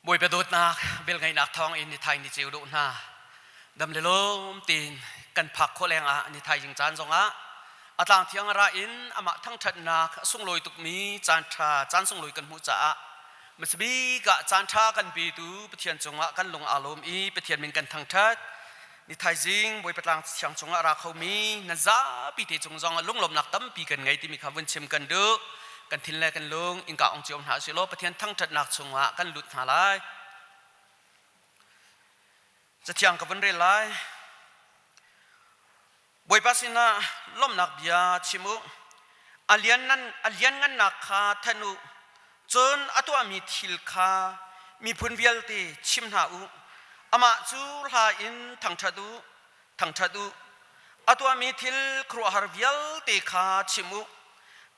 Bawipa dawtnak velngeihnak thawng in nithai ni ceu dawh hna dam le lawm tein kan phak khawh leng ah nithai jing caan zongah a tlang thiang ra in amah thangṭhatnak a sunglawi tukmi caan ṭha caan sunglawi kan hmuh caah hmasabik ah caan ṭha kan petu Pathian cungah kan lung aa lawm i Pathian min kan thangṭhat. Ni thaizing Bawipa tlang thiang cungah ra khomi nan zapi te cung zong ah lunglawmnak tampi kan ngei timi kha vun chim kan duh. Kan thin le kan lung innka ong cio hna usih law Pathian thangṭhatnak chungah kan lut hna lai. Cathiang ka vun rel lai. Bawipa sinah lawmhnak bia chim u. A lianngannak kha thanh u. Cun a tuahmi thil kha miphun vialte chim hna u. Amah cu hla in thangṭhat u, thangṭhat u. A tuahmi thil khuaruahhar vialte kha chim u.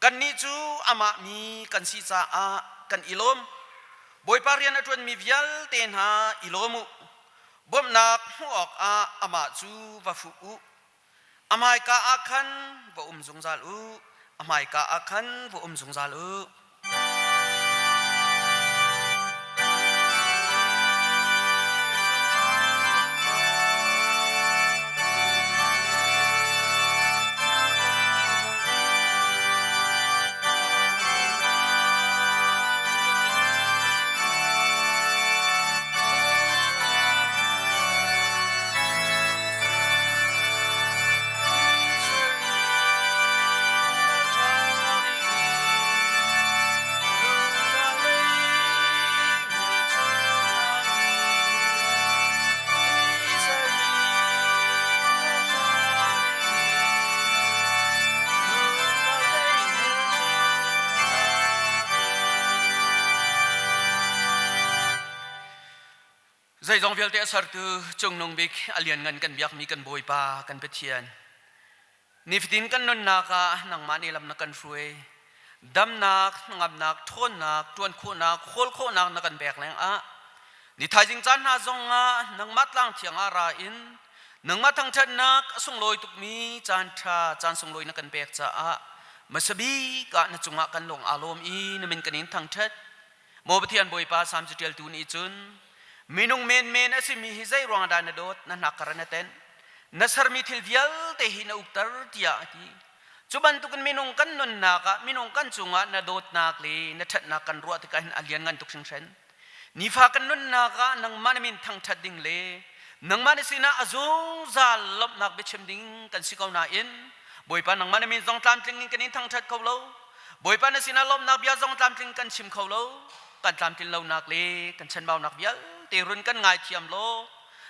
Kannih cu amah mi kan si caah kan i lawm. Bawipa rian a ṭuanmi vialte hna i lawm u. Bawmhnak hmuh awkah amah cu va fuh u. A hmaika ah khan va um zungzal u. A hmaika ah khan va um zungzal u. Zeizong vialte a sertu Cungnung Bik a lianngan kan biakmi kan Bawipa kan Pathian. Nifatin kan nunnak ah nangmah nih lam na kan hruai. Damnak, hnangamnak, ṭhawnnak, ṭuan khawhnak, hawl khawhnak na kan pek lengah ni thaizing caan hna zongah nangmah tlang thiang ah ra in nangmah thangṭhatnak a sunglawi tukmi caan ṭha caan sunglawi na kan pek caah hmasabik ah na cungah kan lung aa lawm i na min kan in thangṭhat. Maw Pathian Bawipa Salm caṭialtu nih cun minung menmen a simi hi zei ruang dah na dawt na hnakkar na tenh na sermi thil vialte hi na ukter tiah a ti. Cu bantukin minung kan nunnak ah minung kan cungah na dawtnak le na ṭhatnak kan ruah tikah hin a lianngan tuk hringhran. Nifa kan nunnak ah nangmah na min thangṭhat ding le nangmah na sinah a zungzal lawmhnak biachim ding kan si ko nain Bawipa nangmah na min zong tlamtling in kan in thangṭhat kho lo. Bawipa na sinah lawmhnak bia zong tlamtling kan chim kho lo. Kan tlamtlin lonak le kan chanbaunak vialte run kan ngaithiam law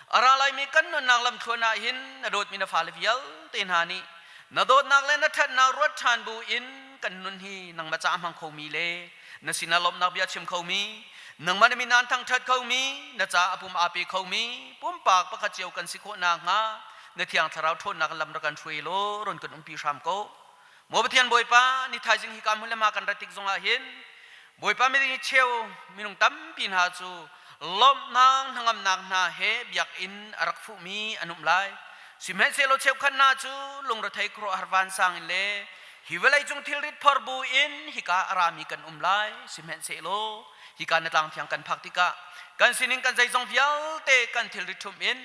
a ra laimi kan nunnak lamthluan ah hin na dawtmi na fale vialte hna nih na dawtnak le na ṭhatnak ruat ṭhan bu in kan nun hi nangmah ca hmang khomi le na sinah lawmhnak bia chim khomi nangmah na min aan thangṭhat khomi na ca a pum aa pe khomi pumpak pakhat cio kan si khawh nakhnga na thiang thlarau ṭhawnnak lam rak kan hruai law run kan umpi hram ko. Maw Pathian Bawipa, ni thaizing hi ka hmun le ma kan rat tik zongah hin Bawipa miding cheu minung tampi hna cu lawmhnak hnangamnak hna he biakinn a rak fuhmi an um lai. Sihmanhsehlaw cheukhat hna cu lungrethei khuaruahhar vansang in le hi vawlei cung thilrit phor bu in hika a rami kan um lai. Sihmanhsehlaw hika na tlang thiang kan phak tikah kan sining kan zeizong vialte kan thilrit ṭhum in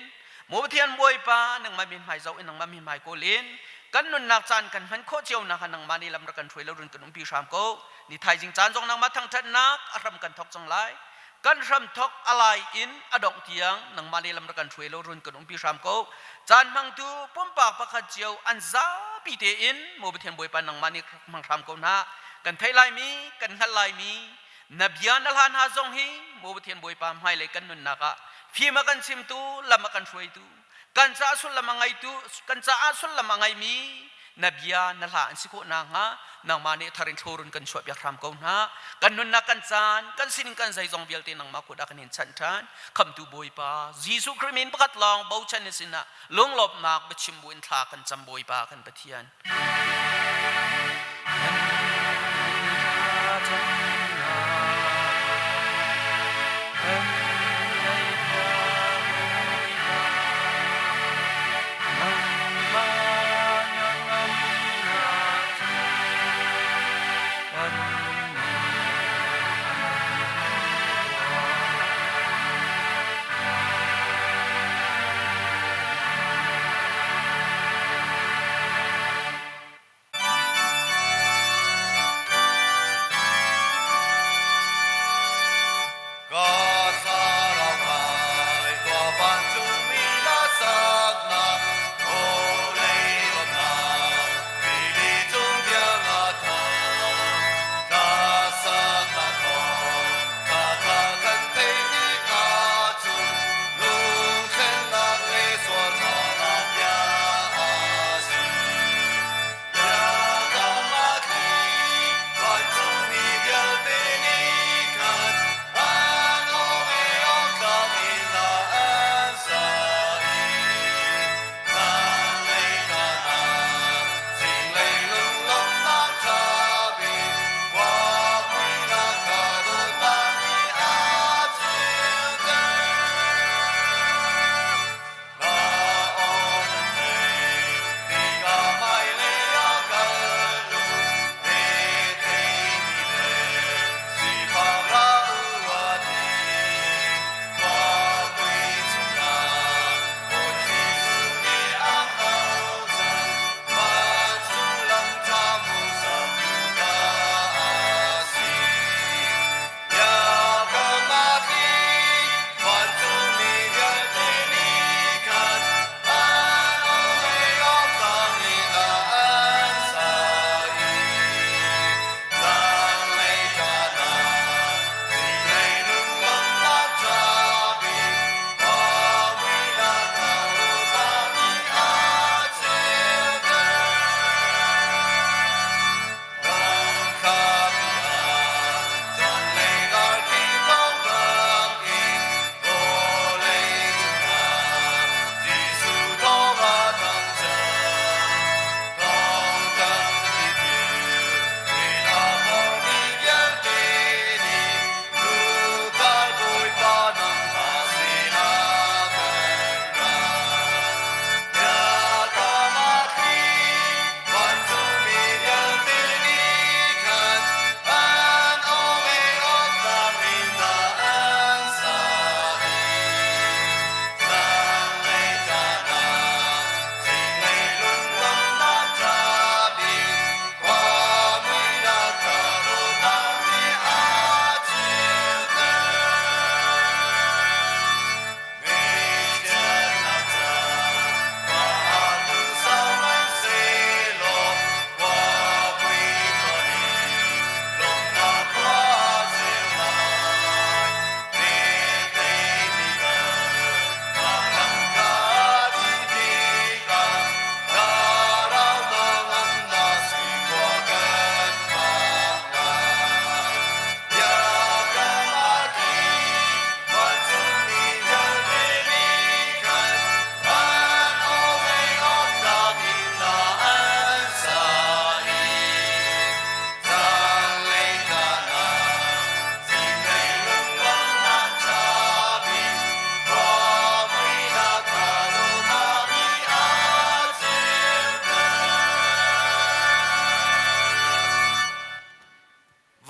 Maw Pathian Bawipa, nangmah min hmai zoh in nangmah min hmai kawl in kan nunnak caan kan hman khawh cio nak nangmah nih lam rak kan hruai lo run kan umpi hram ko. Ni thaizing caan zong nangmah thangṭhatnak a hram kan thok cang lai. Kan hram thok a lai in a dongh tiang nangmah nih lam rak kan hruai lo run kan umpi hram ko. Caan hmangtu pumpak pakhat cio an zapi tein Maw Pathian Bawipa nangmah nih hmang hram ko hna. Kan theih laimi, kan hngalh laimi, na bia na hla hna zong hi maw Pathian Bawipa hmailei kan nunnak ah fim a kan chimtu lam a kan hruaitu kan caah sullam a ngeitu kan caah sullam a ngeimi na bia na hla an si khawh nakhnga nangmah nih thar in thlorun kan chuah piak hram ko hna kan nunnak kan caan kan sining kan zeizong vialte nangmah kut ah kan in chanh ṭhan khamtu Bawipa Jesuh Khrih min pakhat lawng bochan na sinah lunglawmhnak biachim bu in thla kan cam Bawipa kan Pathian.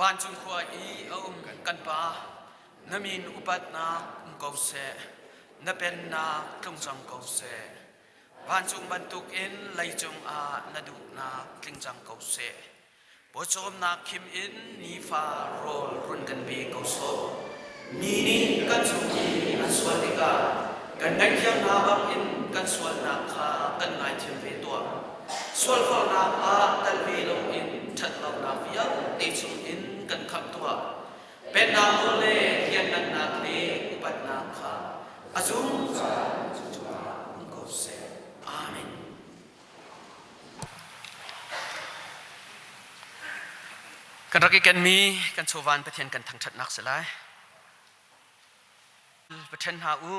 Vancung khua i a um kan Pa, na min upatnak um ko seh, na pennak tlung cang ko seh. Vancung bantukin leicung ah na duhnak tling cang ko seh. Pawcawmnak khim in nifa rawl run kan pe ko sawh. Mi nih kan cung i an sual tikah kan ngaihthiam hna bangin kan sualnak kha kan ngaithiam ve tuah. Sualforhnak ah tel ve loin ṭhatlonak vialte chungin kan khamh tuah. Pennak nawl le lianngannak le upatnak kha a zungzal cungah um ko seh. Amen. Kan rak i kenmi kan chawvan Pathian kan thangṭhatnak si lai. Va ṭhen hna u.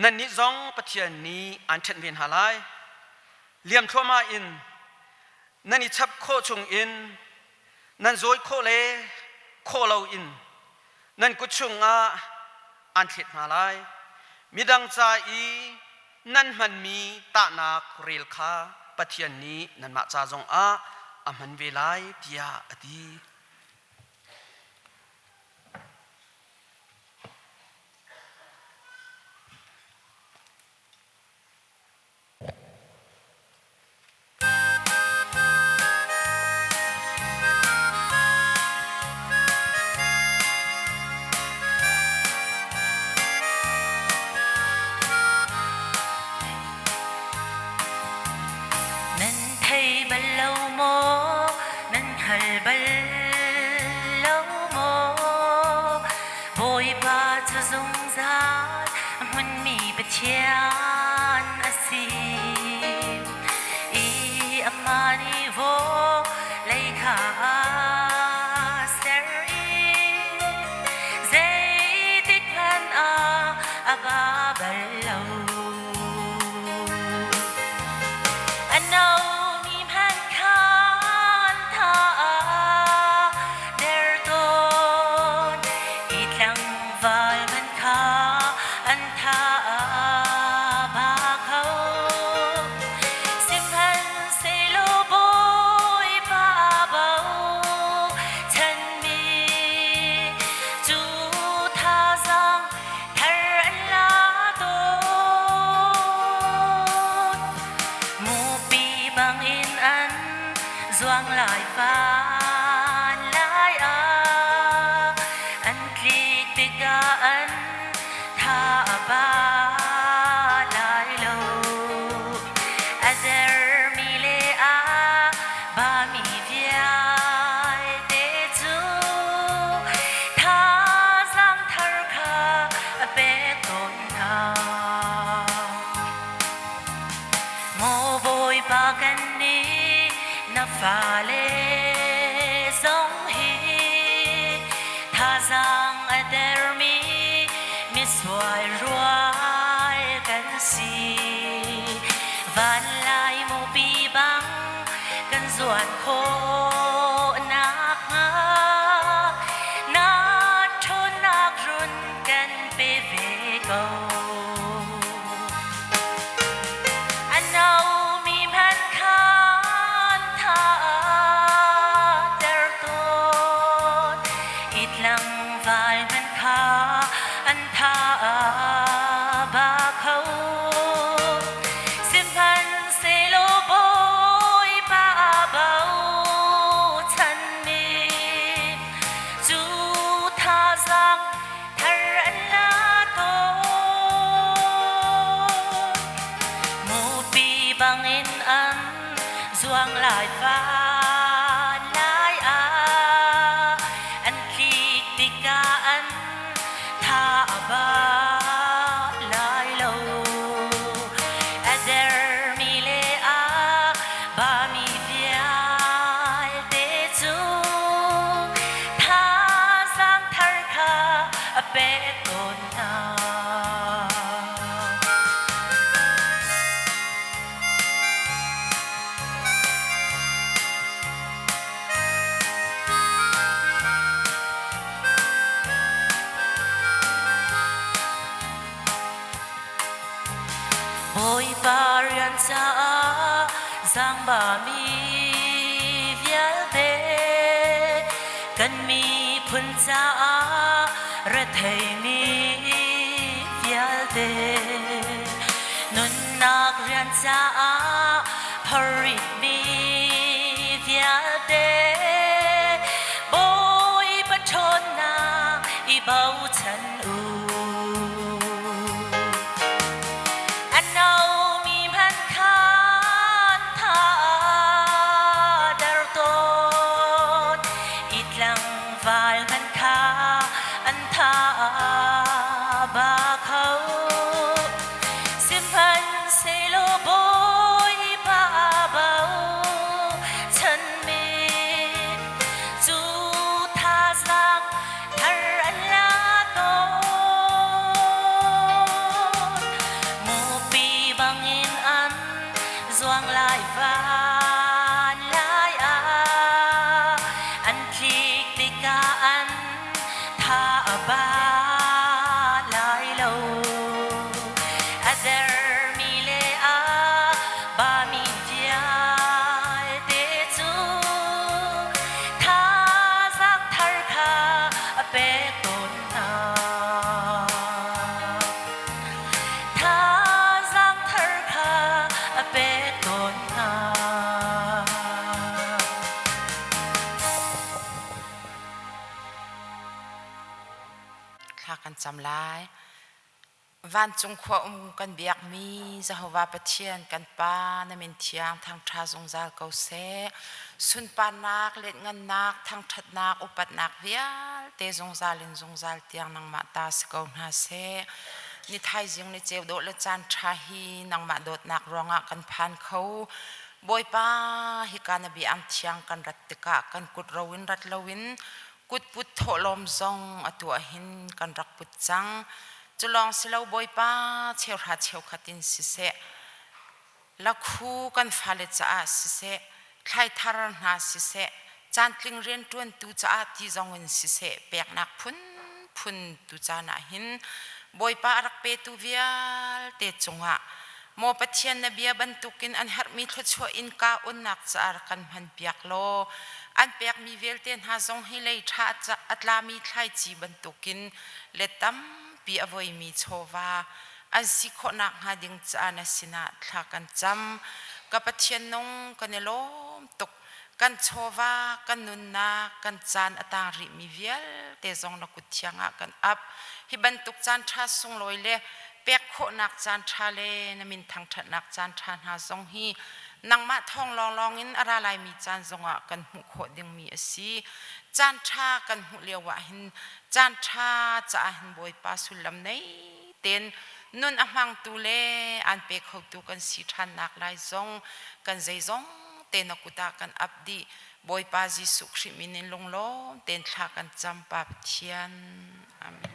Nannih zong Pathian nih aan ṭhenh ve hna lai. Liam thluahmah in nan i chap khawh chung in nan zawi khawh le khawh loin nan kut chungah aan thlet hna lai. Midang ca i nan hmanmi tahnak rel kha Pathian nih nanmah ca zongah a hman ve lai tiah a ti. Nan thei bal lo maw? Nan hngal bal lo maw? Bawipa cu zungzal a hmunmi Pathian a si. I amah nih vawlei kha a ser i zeitik hmanh ah a ba bal lo. A nomi hmanh khan tha a der tawn i tlangval hmanh kha an tha a ba kho. Sihmanhsehlaw Bawipa aa bochanmi cu thazaang thar an la tawn. Mupi bangin an zuang lai van lai ah an tlik tikah an tha a ba lai lo. A dermi le a bami vialte cu thazaang thar kha a pek tawn hna. Maw Bawipa kan nih na fale zong hi thazaang a dermi misual rual kan si. Van lai mupi bang kan zuan khawh nakhnga na ṭhawnnak run kan pe ve ko. A nomi hmanh khan tha ter tawn i tlangval hmanh kha an tha ba kho. Sihmanhsehlaw Bawipa aa bochanmi cu thazaang thar an la tawn. Mupi bangin an zuang lai van lai ah an tlik tikah an tha a ba lai lo. A dermi le a bami vialte cu thazaang thar kha a pek tawn hna. Bawipa rian caah zaangba mi vialte kan. Kan miphun caah retheimi vialte nunnak rian caah pharihmi vialte Bawipa ṭhawnnak i bochan u. A nomi hmanh khan tha der tawn i tlangval hmanh kha an tha ba kho. Sihmanhsehlaw Bawipa aa bochanmi cu thazaang thar an la tawn. Mupi bangin an zuang lai van lai ah an tlik tikah an tha a ba lai lo. A dermi le a bami vialte cu thazaang thar kha a pek tawn hna. Thazaang thar kha a pek tawn hna. Thla kan cam lai. Vancung khua um kan biakmi Jehovah Pathian kan Pa na min thiang thangṭha zungzal ko seh. Sunparnak, lianhngannak, thangṭhatnak, upatnak vialte zungzal in zungzal tiang nangmah ta si ko hna seh. Ni thaizing ni ceu dawh le caan ṭha hi nangmah dawtnak ruangah kan phan kho. Bawipa, hika na biaam thiang kan rat tikah kan kut ro in rat loin kutput thawhlawm zong atu ahhin kan rak put cang. Culawng silo Bawipa cheuhra cheukhat in siseh, lakhu kan fale caah siseh, thlaithar hna siseh, caantling rianṭuantu caah ti zong in siseh, peknak phunphun tu caan ahhin Bawipa a rak petu vialte cungah Maw Pathian na bia bantukin an herhmi thluachuah innka unnak caah rak kan hmanpiak law an pekmi vialte hna zong hi lei ṭha a tlami thlaici bantukin let tampi a voimi chawva an si khawh nakhnga ding caah na sinah thla kan cam. Ka Pathian nung kan i lawm tuk. Kan chawva, kan nunnak, kan caan a tang rihmi vialte zong na kut thiang ah kan ap. Hi bantuk caan ṭha sunglawi le pek khawhnak caan ṭha le na min thangṭhatnak caan ṭha hna zong hi nangmah thawng lawnglawng in a ra laimi caan zongah kan hmuh khawh dingmi a si. Caan ṭha kan hmuh lio ah hin caan ṭha caah hin Bawipa sullam nei tein nun a hmangtu le aan pe khotu kan si ṭhannak lai zong kan zeizong te na kut ah kan ap dih. Bawipa Jesuh Khrih min in lunglawm tein thla kan cam Pa Pathian. Amen.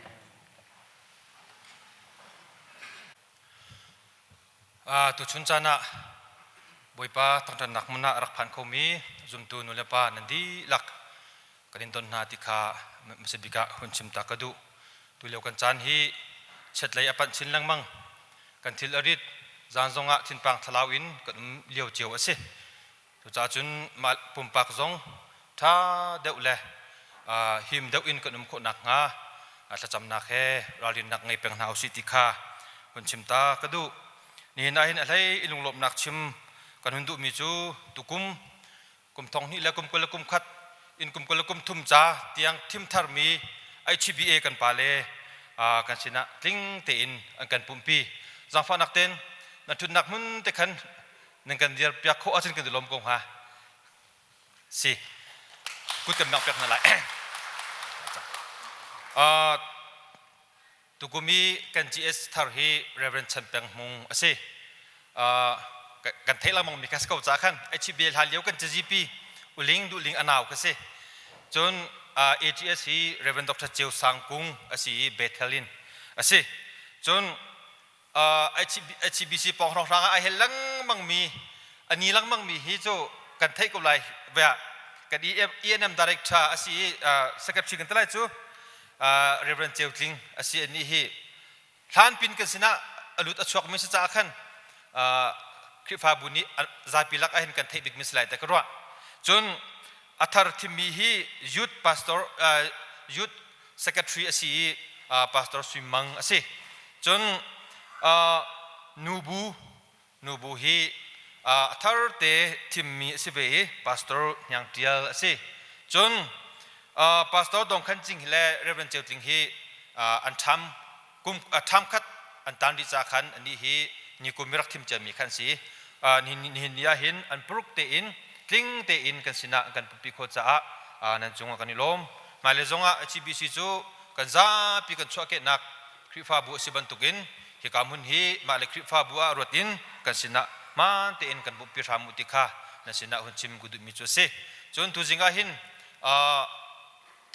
Tuchun caan ah Bawipa thangṭhatnak hmun ah a rak phan khomi zumtu nulepa nan dihlak kan in don hna ti kha hmasa bik ah hun chim ta ka duh. Tulio kan caan hi chiatlei a panh chin lengmang. Kan thil a rit, zan zongah thinpang thlalau in kan um lio cio a si. Cucaah cun mah pumpak zong ṭha deuh le him deuh in kan um khawh nakhnga thlacamnak he ralrinnak ngei peng hna usih ti kha hun chim ta ka duh. Nihin ah hin a hlei i lunglawmhnak chim kan hun duhmi cu tukum kum thong hnih le kum 20 le kum khat in kum 20 le kum thum ca tiang thim tharmi HBA kan pale kan sinah tling tein an kan pumpi. Zaangfahnak ten na ṭhutnak hmun te khan nan kan dir piak khawh ahcun kan i lawm ko hnga si kut kan bangh piak hna lai. Tukum i kan GS thar hi Reverend Chan Peng Hmung a si. Kan theih lengmang mi kha si ko ca khan HBL hlan lio kan CGP uling duhling anau ka si. Cun AGS hi Reverend Dr. Ceu Sang Kung a si i Bethel in a si. Cun HBC pawng hrawnghrang ah ai hel lengmang mi a ni lengmang mi hi cu kan theih ko lai vea kan ENM director a si i secretary kan ti lai cu Reverend Ceu Tling a si. Ani hi hlan pin kan sinah a lut a chuak mi si caah khan Khrihfabu nih zapi lak ah hin kan theih bik mi si lai te ka ruah. Cun A thar thimmi hi youth pastor youth secretary a si i pastor Sui Mang a si. Cun nubu nubu hi a thar te thimmi a si ve i pastor Hniang Tial a si. Cun pastor Dong Khan Cing hi le Reverend Ceu Tling hi an ṭham kum ṭham khat an tan rih ca khan anih hi nikum i rak thim ciami khan si. Nihin ni ah hin an paruk tein tling tein kan sinah kan pumpi khawh caah nan cungah kan i lawm. Hmailei zongah HBC cu kan zapi kan chuahkehnak Khrihfabu a si bantukin hika hmun hi mah le Khrihfabu ah ruat in kan sinah hmaan tein kan bawmhpi hram u ti kha nan sinah hun chim ku duhmi cu a si. Cun tuzing ah hin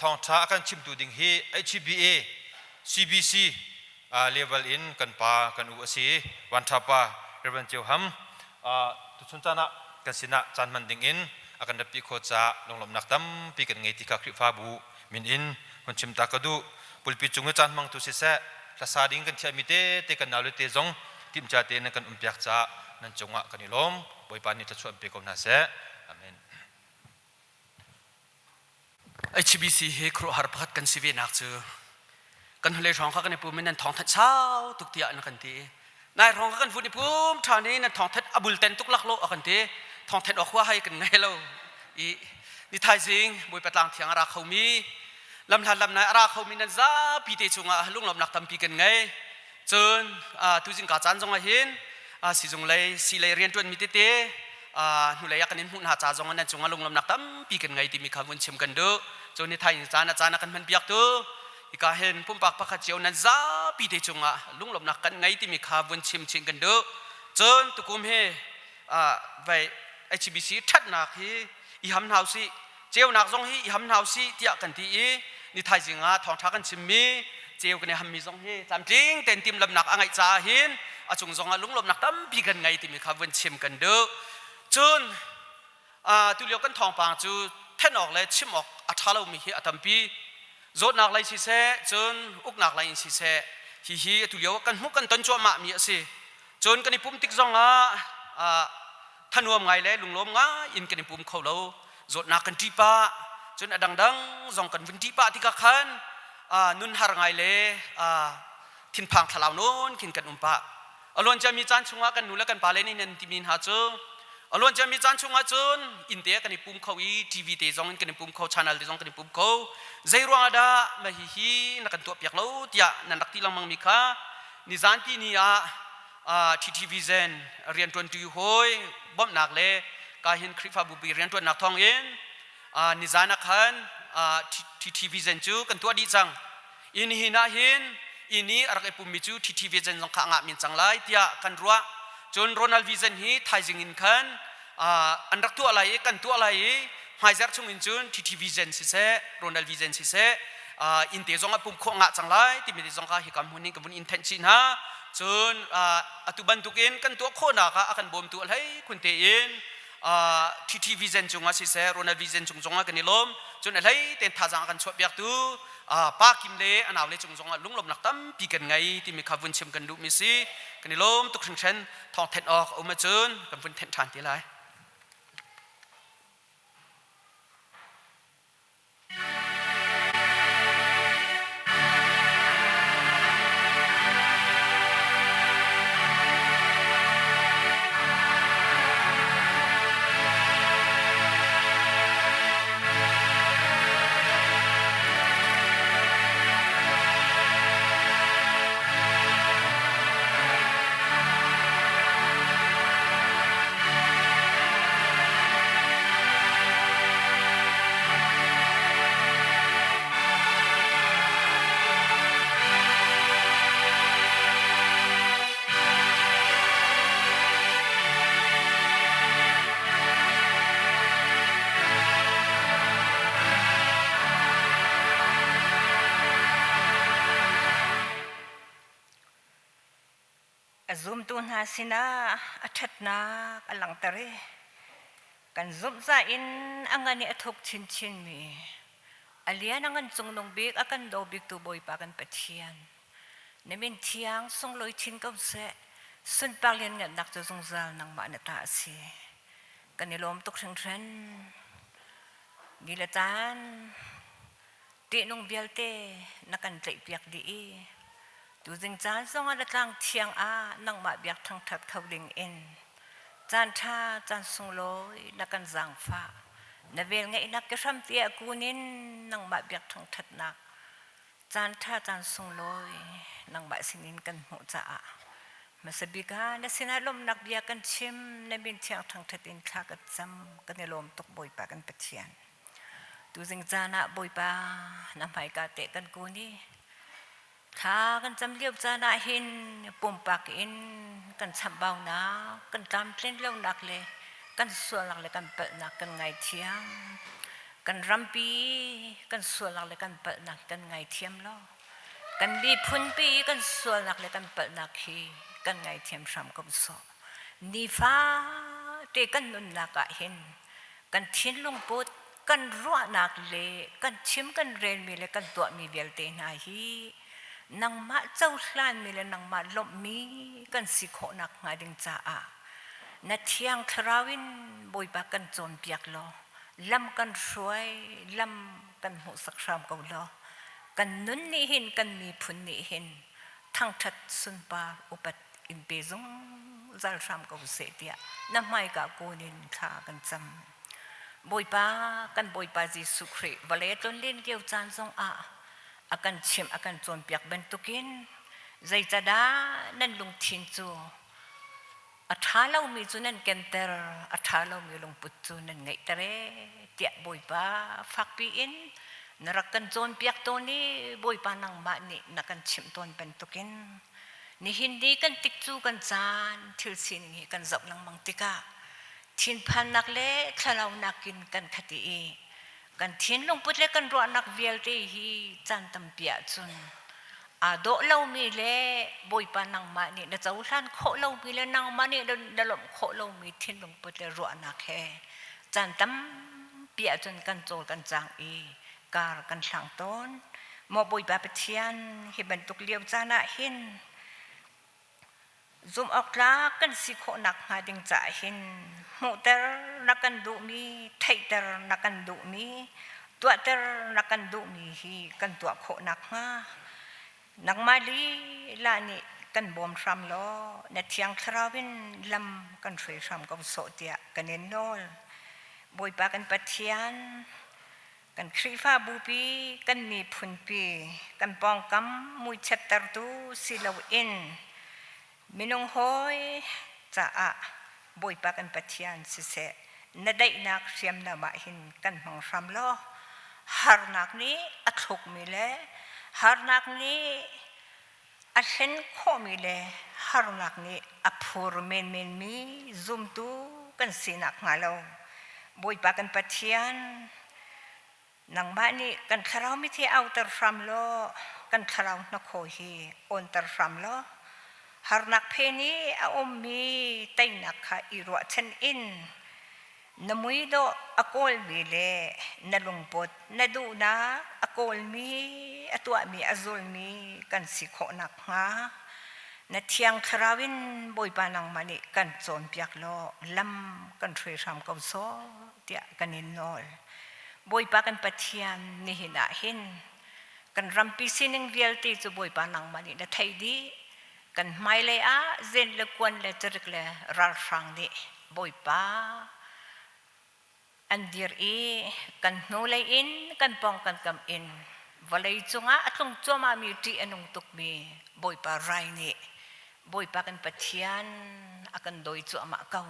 thawngṭha a kan chimtu ding hi HBA CBC level in kan pa kan u a si Vanṭha pa Reverend Ceu Ham tuchun caan ah kan sinah caan hman ding in a kan ratpi khawh caah lunglawmhnak tampi kan ngei ti kha Khrihfabu min in hun chim ta ka duh. Pulpi cung i caan hmangtu siseh, hlasa ding kan thiahmi tete kan naule te zong timhcia tein nan kan umpiak caah nan cungah kan i lawm. Bawipa nih thluachuah in pe ko hna seh. Amen. HBC hi khuaruahhar pakhat kan si ve nak cu kan hnulei hrawng kha kan i pum in nan thawng thanh sau tuk tiah an kan ti. Nai hrawng kha kan vun i pum ṭhan i nan thawng thanh a bulten tuk laklawh a kan ti. Thawng thanh awk hua hai kan ngei lo. I ni thaizing Bawipa tlang thiang a ra khomi lamhlat lamnai a ra khomi nan zapi te cungah lunglawmhnak tampi kan ngei. Cun tuzing ka caan zong ah hin sizung lei si lei rianṭuanmi tete hnulei ah kan in hmuh hna ca zong ah nan cungah lunglawmhnak tampi kan ngei timi kha vun chim kan duh. Cun ni thaizing caan a caan a kan hman piaktu hika hin pumpak pakhat cio nan zapi te cungah lunglawmhnak kan ngei timi kha vun chim chin kan duh. Cun tukum hi vai HBC ṭhatnak hi i ham hna usih ceunak zong hi i ham hna usih tiah kan ti i ni thaizing ah thawngṭha kan chimmi ceu kan i hammi zong hi tlamtling tein timhlamnak a ngeih caah hin a cung zong ah lunglawmhnak tampi kan ngei timi kha vun chim kan duh. Cun tulio kan thawngpang cu then awk le chim awk a ṭha lomi hi a tampi. Zawtnak lei siseh, cun uknak lei in siseh, hihi atu lio kan hmuh kan ton cuahmah mi a si. Cun kan i pum tik zong ah thanuam ngai le lunglawm ngai in kan i pum kho lo. Zawtnak kan ṭih pah, cun a dangdang zong kan vun ṭih pah tikah khan nun har ngai le thinphang thlalau nawn khin kan um pah. A luanciami caan chungah kan nu le kan pale nih nan timi hna cu a luanciami caan chungah cun inn te kan i pum kho i TV te zong in kan i pum kho, channel te zong kan i pum kho. Zei ruangah dah mah hihi na kan tuahpiak lo tiah nan rak ti lengmang mi kha nizan ti ni ah TTV Zen rianṭuantu hawi bawmhnak le ka hin Khrihfabu pi rianṭuannak thawng in nizan ah khan TTV Zen cu kan tuah dih cang. Inn hin ah hin inn i a rak i pummi cu TT Vision zong kha a ngah men cang lai tiah kan ruah. Cun Ronald Vision hi thaizing in khan an rak tuah lai i kan tuah lai i hmaizarh chung in cun TT Vision siseh Ronald Vision siseh inn te zong a pum khawh ngah cang lai timi te zong kha hika hmun in ka vun in thenh chih hna. Cun atu bantukin kan tuah khawhnak ah a kan bawmtu a hlei khun tein TT Vision cungah siseh Ronald Vision cung zongah kan i lawm. Cun a hlei tein thazaang a kan chuahpiaktu pa Kim le a naule cung zongah lunglawmhnak tampi kan ngei timi kha vun chim kan duhmi si. Kan i lawm tuk hringhran. Thawng thenh awk a um ahcun kan vun thenh ṭhan te lai. A zumtu hna sinah a ṭhatnak a langhter i kan zumh ca in a ngan i a thuk chinchinmi a lian a ngan cungnung bik a kan daw biktu Bawipa kan Pathian Na min thiang sunglawi chin ko seh. Sunpar lianngannak cu zungzal nangmah na ta a si. Kan i lawm tuk hringhran. Ni le caan ṭihnung vialte na kan tlaihpiak dih i tuzing caan zongah na tlang thiang ah nangmah biak thangṭhat kho ding in caan ṭha caan sunglawi na kan zaangfah. Na velngeihnak ke hram tiah kun in nangmah biak thangṭhatnak caan ṭha caan sunglawi nangmah sinin kan hmuh caah hmasa bik ah na sinah lawmhnak bia kan chim. Na min thiang thangṭhat in thla kan cam. Kan i lawm tuk, Bawipa kan Pathian. Tuzing caan ah Bawipa na hmaika teh kan kun i thla kan cam lio caan ah hin pumpak in kan chamhbaunak, kan tlamtlin lonak le kan sualnak le kan palhnak kan ngaithiam. Kan rampi kan sualnak le kan palhnak kan ngaithiam law kan miphunpi kan sualnak le kan palhnak hi kan ngaithiam hram ko sawh. Nifa te kan nunnak ah hin kan thinlung put, kan ruahnak le kan chim kan relmi le kan tuahmi vialte hna hi nangmah cohlanmi le nangmah lawmhmi kan si khawhnak hnga ding caah na thiang thlarau in Bawipa kan cawnpiak law lam kan hruai, lam kan hmuhsak hram ko law kan nun nih hin, kan miphun nih hin thangṭhat sunpar upat in pe zungzal hram ko seh tiah na hmaika kun in thla kan cam. Bawipa, kan Bawipa Jesuh Khrih vawlei tlonlen lio caan zong ah a kan chimh, a kan cawnpiak bantukin zeicadah nan lungthin cu a ṭha lomi cu nan kenter, a ṭha lomi lungput cu nan ngeihter ee tiah Bawipa fakpi in na rak kan cawnpiak tawn i Bawipa nangmah nih na kan chimh tawn bantukin nihin ni kan tikcu kan caan thil sining hi kan zoh lengmang tikah thinphannak le thlalaunak in kan khat i kan thinlungput le kan ruahnak vialte hi caan tampi ahcun aa dawh lomi le Bawipa nangmah nih na cohlan khawh lomi le nangmah nih na lawmh khawh lomi thinlungput le ruahnak he caan tampi ahcun kan cawl kan cang i kar kan hlang tawn. Maw Bawipa Pathian, hi bantuk lio caan ah hin Zumhawktlak kan si khawh nakhnga ding caah hin hmuhter na kan duhmi, theihter na kan duhmi, tuahter na kan duhmi hi kan tuah khawh nakhnga nangmah lila nih kan bawm hram law na Thiang Thlarau in lam kan hruai hram ko sawh tiah kan in nawl. Bawipa kan Pathian, Kan Khrihfabupi, kan miphunpi, kan pawngkam muichiattertu si loin minung hawi caah Bawipa kan Pathian siseh, na daihnak hriamnam ah hin kan hmang hram law harnak nih a thlukmi le harnak nih a hlen khawhmi le harnak nih a phur menmenmi zumtu kan si nakhnga lo Bawipa kan Pathian nangmah nih kan thlarau mithi auter hram law kan thlarau hnakhaw hi awnter hram law harnak phen i a ummi teinak kha i ruahchan in Na muidawh a kawlmi le na lungput na duhnak a kawlmi a tuahmi a zulmi kan si khawh nakhnga na Thiang Thlarau in Bawipa nangmah nih kan cawnpiak law lam kan hruai hram ko sawh tiah kan in nawl. Bawipa kan Pathian, nihin ah hin kan rampi sining vialte cu Bawipa nangmah nih na theih dih. Kan hmailei ah zen le kuan le carik le ralhrang nih Bawipa an dir i kan hnulei in kan pawng kan kam in vawlei cungah a tlung cuahmahmi ṭih a nung tukmi Bawipa rai nih Bawipa kan Pathian a kan dawi cuahmah ko.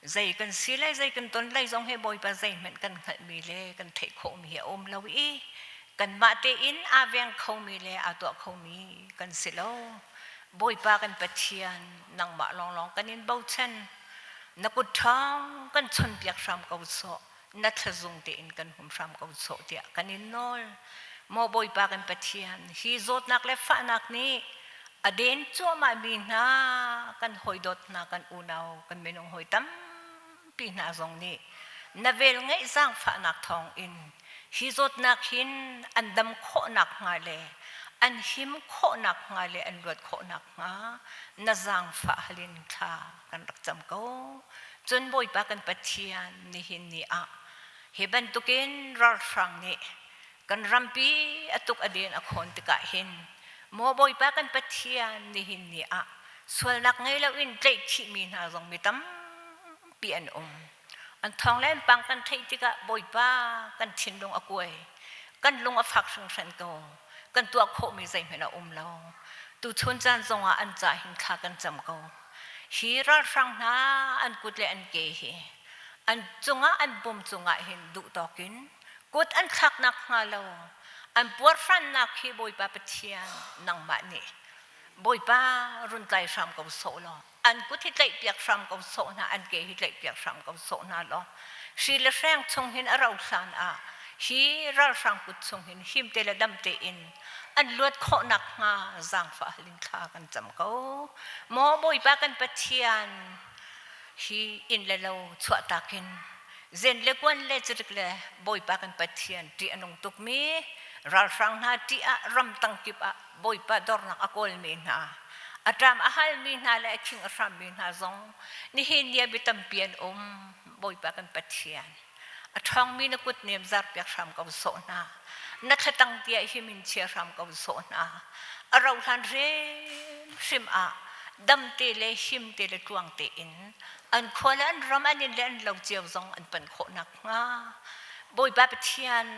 Zei kan si le zei kan ton lei zong hi Bawipa zeihmanh kan hngalhmi le kan theih khawhmi hi a um lo i kanmah tein aa veng khomi le aa tuah khomi kan si lo. Bawipa kan Pathian, nangmah lawnglawng kan in bochan. Na kut ṭhawng kan chonpiak hram ko sawh, na thlazung tein kan hum hram ko sawh tiah kan in nawl. Maw Bawipa kan Pathian, hi zawtnak le fahnak nih a den cuahmahmi hna kan hawidawt hna, kan unau, kan minung hawi tampi hna zong nih na velngeih zaangfahnak thawng in hi zawtnak hin an dam khawh nakhnga le an him khawh nakhnga le an luat khawh nakhnga na zaangfah hal in thla kan rak cam ko. Cun Bawipa kan Pathian, nihin ni ah. Hi bantukin ralhrang nih kan rampi a tuk a den a khawn tikah hin maw Bawipa kan Pathian nihin ni ah sualnak ngei loin tlaihkhihmi hna zong mi tampi an um. An thawng le an pang kan theih tikah Bawipa kan thinlung a kuai, kan lung a fak hringhran ko. Kan tuah khawhmi zeihmanh a um lo. Tuchun caan zongah an ca hin thla kan cam ko. Hi ralhrang hna an kut le an ke hi an cungah an pum cungah hin duh tawkin kut an thlaknak hnga lo an puarhrannak hi Bawipa Pathian nangmah nih Bawipa run tlai hram ko sawh law an kut hi tlaihpiak hram ko sawh hna an ke hi tlaihpiak hram ko sawh hna law hri le hreng chung hin a rau hlan ah hi ralhrang kut chung hin him te le dam tein an luat khawhnak hnga zaangfah halin thla kan cam ko maw Bawipa kan Pathian hi inn le lo chuahtak in zen le kuan le cirik le Bawipa kan Pathian ṭih a nung tukmi ralhrang hna ṭih ah ramtang kip ah Bawipa dornak a kawlmi hna a ṭam a halmi hna le a khing a hrammi hna zong nihin ni ah mi tampi an um Bawipa kan Pathian a ṭhawngmi na kut nem zarpiak hram ko sawh hna na thlatang tiah him in chia hram ko sawh hna a rohlan hrimhrim ah damte le himte le tluang tein an khua le an ram an inn le an lo cio zong an pan khawh nakhnga Bawipa Pathian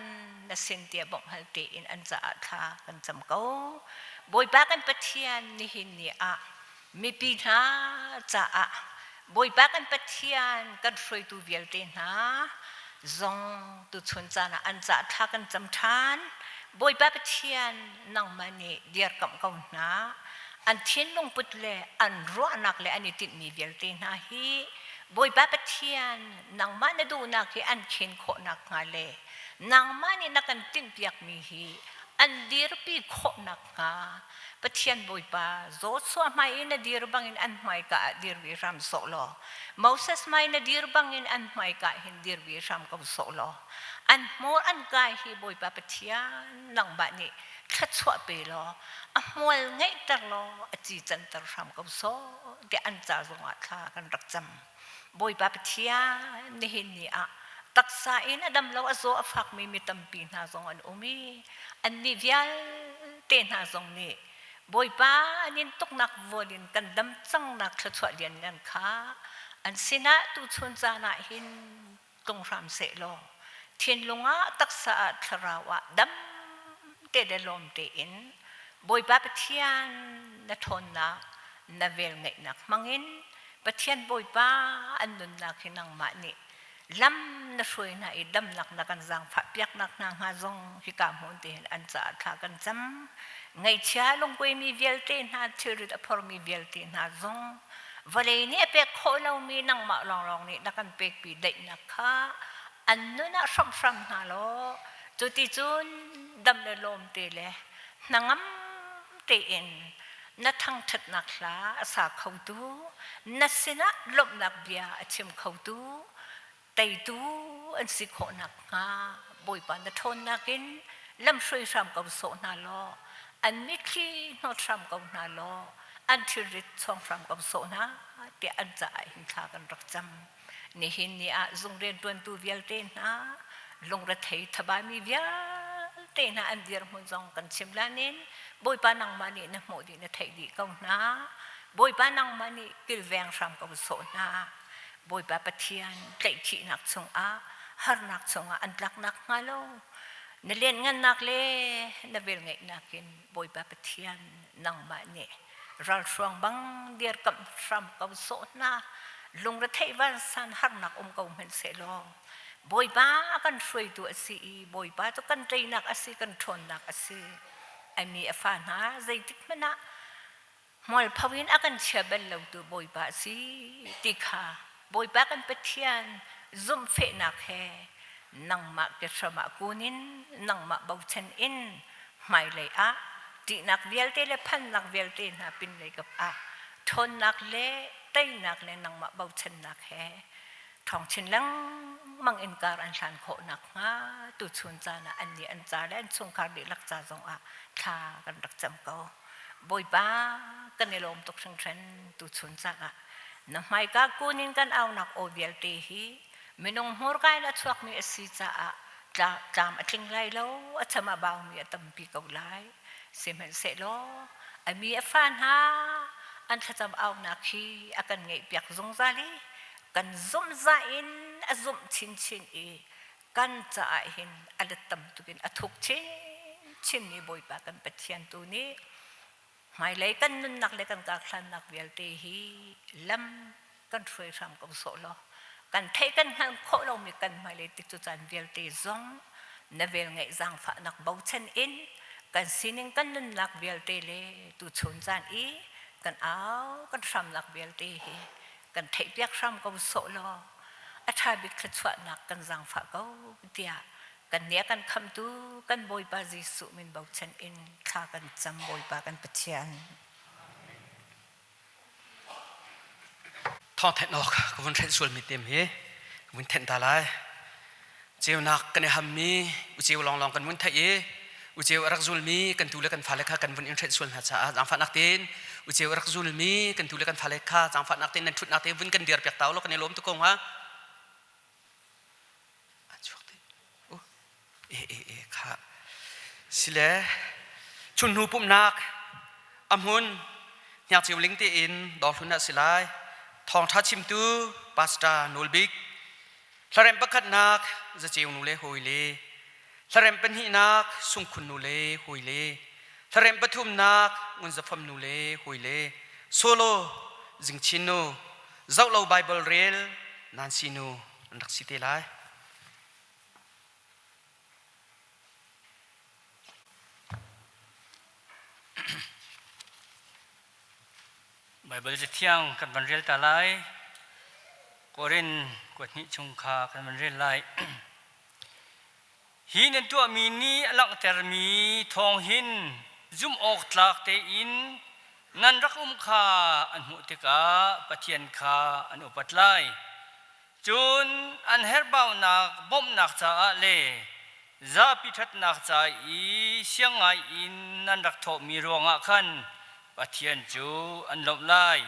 na sin tiah bawmh hal tein an caah thla kan cam ko Bawipa kan Pathian nihin ni ah mipi hna caah Bawipa kan Pathian kan hruaitu vialte hna zong tuchun caan ah an caah thla kan cam ṭhan. Bawipa Pathian nangmah nih dirkamh ko hna. An thinlung put le an ruahnak le an i tinhmi vialte hna hi Bawipa Pathian nangmah na duhnak hi an khen khawh nakhnga le nangmah nih na kan tinhpiakmi hi an dirpi khawh nakhnga Pathian Bawipa Joshua hmai i na dir bangin an hmaika ah dir ve hram sawh law Moses hmai na dir bangin an hmaika hin dir ve hram ko sawh law an hmur an kai hi Bawipa Pathian nangmah nih thluachuah pe law a hmual ngeihter law a ci canter hram ko sawh tiah an ca zongah thla kan rak cam. Bawipa Pathian nihin ni ah taksa in a dam lo a zaw a fakmi mi tampi hna zong an um i annih vialte hna zong nih Bawipa an in tuknak vual in kan dam cangnak thluachuah lianngan kha an sinah tuchun caan ah hin tlung hram seh law thinlung ah taksa ah thlarau ah dam te le lawm tein Bawipa Pathian na ṭhawnnak na velngeihnak hmangin Pathian Bawipa an nunnak hi nangmah nih lam na hruai hna i damnak na kan zaangfah piaknak hna hnga zong hika hmun te hin an caah thla kan cam. Ngaihchia lungkuaimi vialte hna thilrit a phormi vialte hna zong vawlei nih a pek khawh lomi nangmah lawnglawng nih na kan pekpi daihnak kha an nun ah hramhram hna law cuticun dam le lawm te le hnangam tein na thangṭhatnak hla a sa khotu, na sinah lawmhnak bia a chim khotu, teitu an si khawh nakhnga Bawipa na ṭhawnnak in lamhruai hram ko sawh hna law, an mitthli hnawt hram ko hna law, an thilrit chawng hram ko sawh hna tiah an caah hin thla kan rak cam. Nihin ni ah zung rianṭuantu vialte hna, lungrethei thabami vialte hna an dirhmun zong kan chim lanin Bawipa nangmah nih na hmuh dih na theih dih ko hna. Bawipa nangmah nih kilveng hram ko sawh hna. Bawipa Pathian tlaihkhihnak chungah harnak chungah an tlaknak hnga lo na lianhngannak le na velngeihnak in Bawipa Pathian nangmah nih ralhruang bang dirkamh hram ko sawh hna lungretheih vansan harnak um ko hmanhsehlaw Bawipa a kan hruaitu a si i Bawipa cu kan teinak a si kan ṭhawnnak a si a mi a fa hna zeitik hmanh ah hmualpho in a kan chia bal lotu Bawipa a si ti kha Bawipa kan Pathian zumhfehnak he nangmah kehram ah kun in nangmah bochan in hmailei ah ṭihnak vialte le phannak vialte hna pinlei kap ah ṭhawnnak le teinak le nangmah bochannak he ṭhawng chin lengmang in kar an hlan khawh nakhnga tuchun caan ah annih an ca le an chungkhar dihlak ca zongah thla kan rak cam ko. Bawipa kan i lawm tuk hringhran tuchun caah na hmaika kun in kan aunak aw vialte hi. Minung hmurka in a chuakmi a si caah tlam a tling lai lo, a cham a baumi a tampi ko lai. Sihmanhsehlaw a mi a fa hna an thlacam aunak hi a kan ngaihpiak zungzal i kan zumhzah in a zumh chinchin i kan caah hin a let tam tukin a thuk chinchinmi Bawipa kan Pathian tu nih hmailei kan nunnak le kan karhlannak vialte hi lam kan hruai hram ko sawh law kan theih kan hngalh khawh lomi kan hmailei tik cu caan vialte zong na vel ngeih zaangfahnak bochan in kan sining kan nunnak vialte le tuchun caan i kan au kan hramnak vialte hi kan theihpiak hram ko sawh law a ṭha bik thluachuahnak kan zaangfah ko tiah kan nih a kan khamtu kan Bawipa Jesuh min bochan in thla kan cam Bawipa kan Pathian. Thawng thenh awk ka vun hrelh sualmi tem hi ka vun thenh ta lai. Ceunak kan i hammi uceu lawnglawng kan vun theih i uceu a rak zulmi kan tu le kan fale kha kan vun in hrelh sual hna caah zaangfahnak tein uceu a rak zulmi kan tu le kan fale kha zaangfahnak tein nan ṭhutnak te vun kan dir piak ta u law kan i lawm tuk ko hnga. An chuak dih. Uh, e e e kha. Sile chunhnu pumhnak a hmun hniangceu ling tein dawrhlun ah si lai. Thawngṭha chimtu Pastor Nawl Bik. Hlarem pakhatnak zaceu nu le hawi le. Hlarem pahnihnak sungkhun nu le hawi le. Hlarem pathumnak ngunzafam nu le hawi le. Solo zingchin nu zoh lo Bible rel Nancy nu an rak si te lai. Baibal Cathiang kan van rel ta lai. Korin kuat hnih chung kha kan van rel lai. Hi nan tuahmi nih a langhtermi thawng hin zumh awk tlak tein nan rak um kha an hmuh tikah Pathian kha an upat lai. Cun an herhbaunak bawmhnak caah le zapi ṭhatnak ca i siang ngai in nan rak thawhmi ruangah khan Pathian cu an lawmh lai.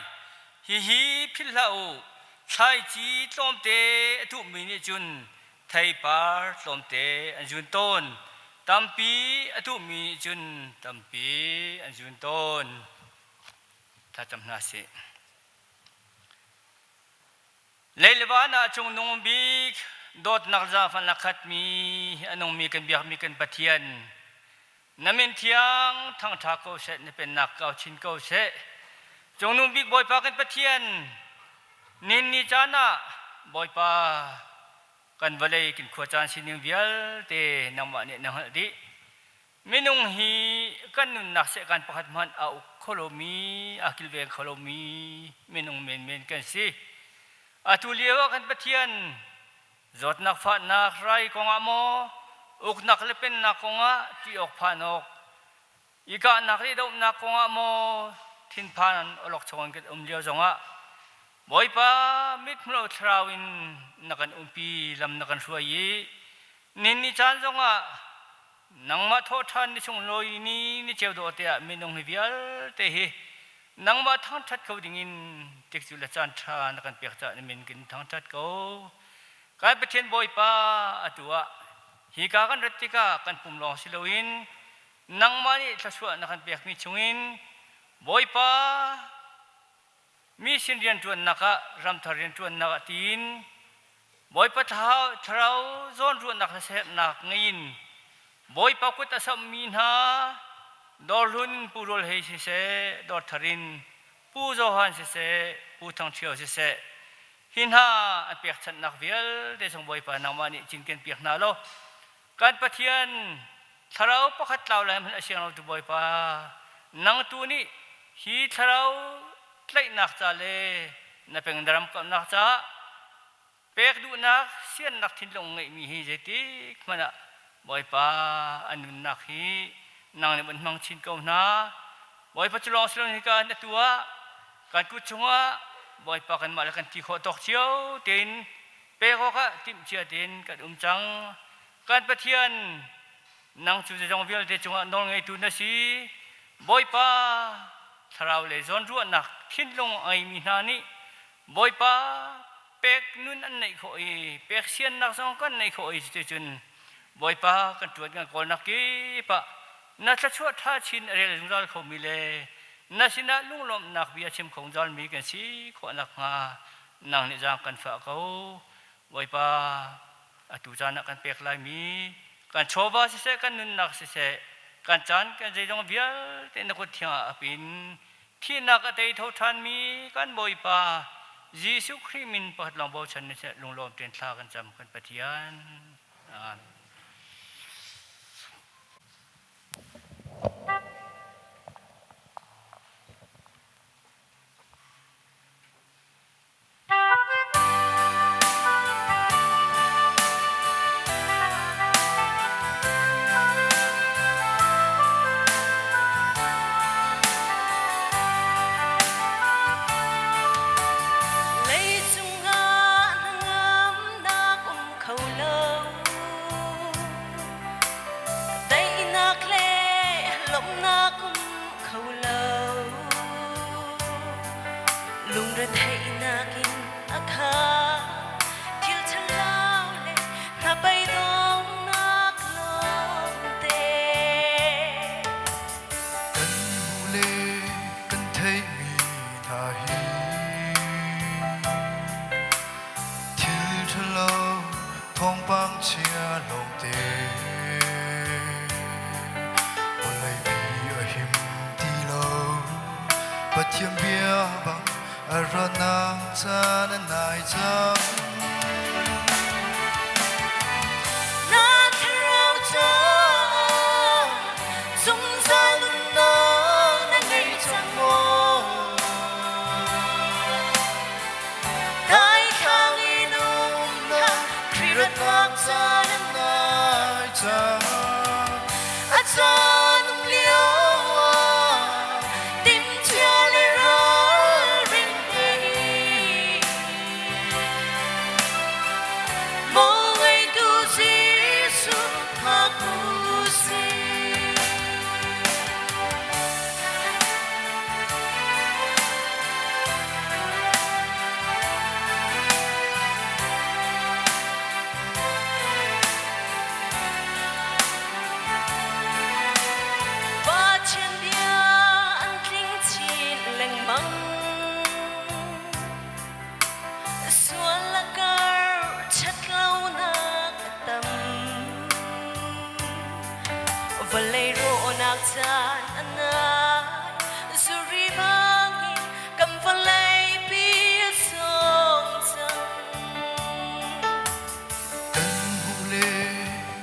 Hihi philh hlah u, thlaici tlawmte a tuhmi nih cun theipar tlawmte an zun tawn. Tampi a tuhmi nih cun tampi an zun tawn. Thlacam hna sih. Lei le van ah cungnung bik dawtnak zaangfahnak a khatmi a nungmi kan biakmi kan Pathian na min thiang thangṭha ko seh na pennak kau chin ko seh cungnung bik Bawipa kan Pathian nin ni caan ah Bawipa kan vawlei kan khua caan sining vialte nangmah nih na hngalh dih Minung hi kan nunnak sehkan pakhat hmanh a uk kho lomi, a kilveng kho lomi minung menmen kan si. Atu lio ah kan Pathian zawtnak fahnak rai kongah maw, uknak le pennak kongah ṭih awk phan awk, i kahnak le dohnak kongah maw thinphan awlokchong in kan um lio zongah Bawipa mithmuh thlarau in na kan umpi lam na kan hruai i nin ni caan zongah Nangmah thawhṭhan ni sunglawi ni ni ceu dawh te ah minung hi vialte hi nangmah thangṭhat kho dingin tikcu le caan ṭha na kan pek caah na min kan thangṭhat ko. Kan Pathian Bawipa atu ah hika kan rat tikah kan pum lawng si loin nangmah nih thluachuah na kan pekmi chungin Bawipa mi sin rianṭuannak ah ramthar rianṭuannak ah tiin Bawipa thlarau zawnruahnak le sernak ngei in Bawipa kut a samhmi hna dawrhlun Pu Rawl Hei siseh, dawrthar in Pu Johan siseh, Pu Thang Ṭhio siseh, hi hna an pekchanhnak vialte chung Bawipa nangmah nih cinken piak hna law kan Pathian thlarau pakhat tlau lai hmanh a siang lo tu Bawipa nang tu nih hi thlarau tlaihnak ca le na pengdaram kamhnak caah pek duhnak siannak thinlung ngeihmi hi zeitik hmanh ah Bawipa an nunnak hi nang nih van hmang chin ko hna. Bawipa cu lawng si lo hika na tu ah kan kut chungah Bawipa kanmah le kan ti khawh tawk cio tein pek awkah timhcia tein kan um cang. Kan Pathian nang cu zeizong vialte cungah nawlngeitu na si. Bawipa thlarau le zawnruahnak thinlung a ngeimi hna nih Bawipa Pek nun an neih khawh i pek siannak zong kan neih khawh i cuticun Bawipa kan ṭuan kan kawlnak kip ah na thluachuah ṭha chin a rel zungzal khomi le na sinah lunglawmhnak bia chim kho zungzalmi kan si khawh nakhnga nang nih zaang kan fah ko. Bawipa, atu caan ah kan pek laimi kan chawva siseh kan nunnak siseh kan caan kan zeizong vialte na kut thiang ah ap in thihnak a tei tho ṭhanmi kan Bawipa Jesuh Khrih min pakhat lawng bochan ni seh lunglawm tein thla kan cam kan Pathian. Amen. Leicung ah hnangamnak um kho lo daihnak le lawmhnak um kho lo lungretheihnak in a khat thil ṭhalo le hnabeidongnak lawngte Kan hmuh le kan theihmi hna hi thil ṭhalo thawngpang chia lawngte vawleipi a him ti lo Pathian bia bang a ratnak caan a nai cang. Na thlarau caah zungzal nunnak na ngei cang maw? Daithlang in um hlah, Khrih ratnak caan a nai cang. A caan um lio ah timhcia le ralring tein Maw ngeitu Jesuh hngak u sih. Pathian bia an tling chin lengmang. Sual lakar ṭhatlonak a tam. Vawlei rawhnak caan a nai. Zuri bangin kan vawleipi a sung cang. Kan hmuh le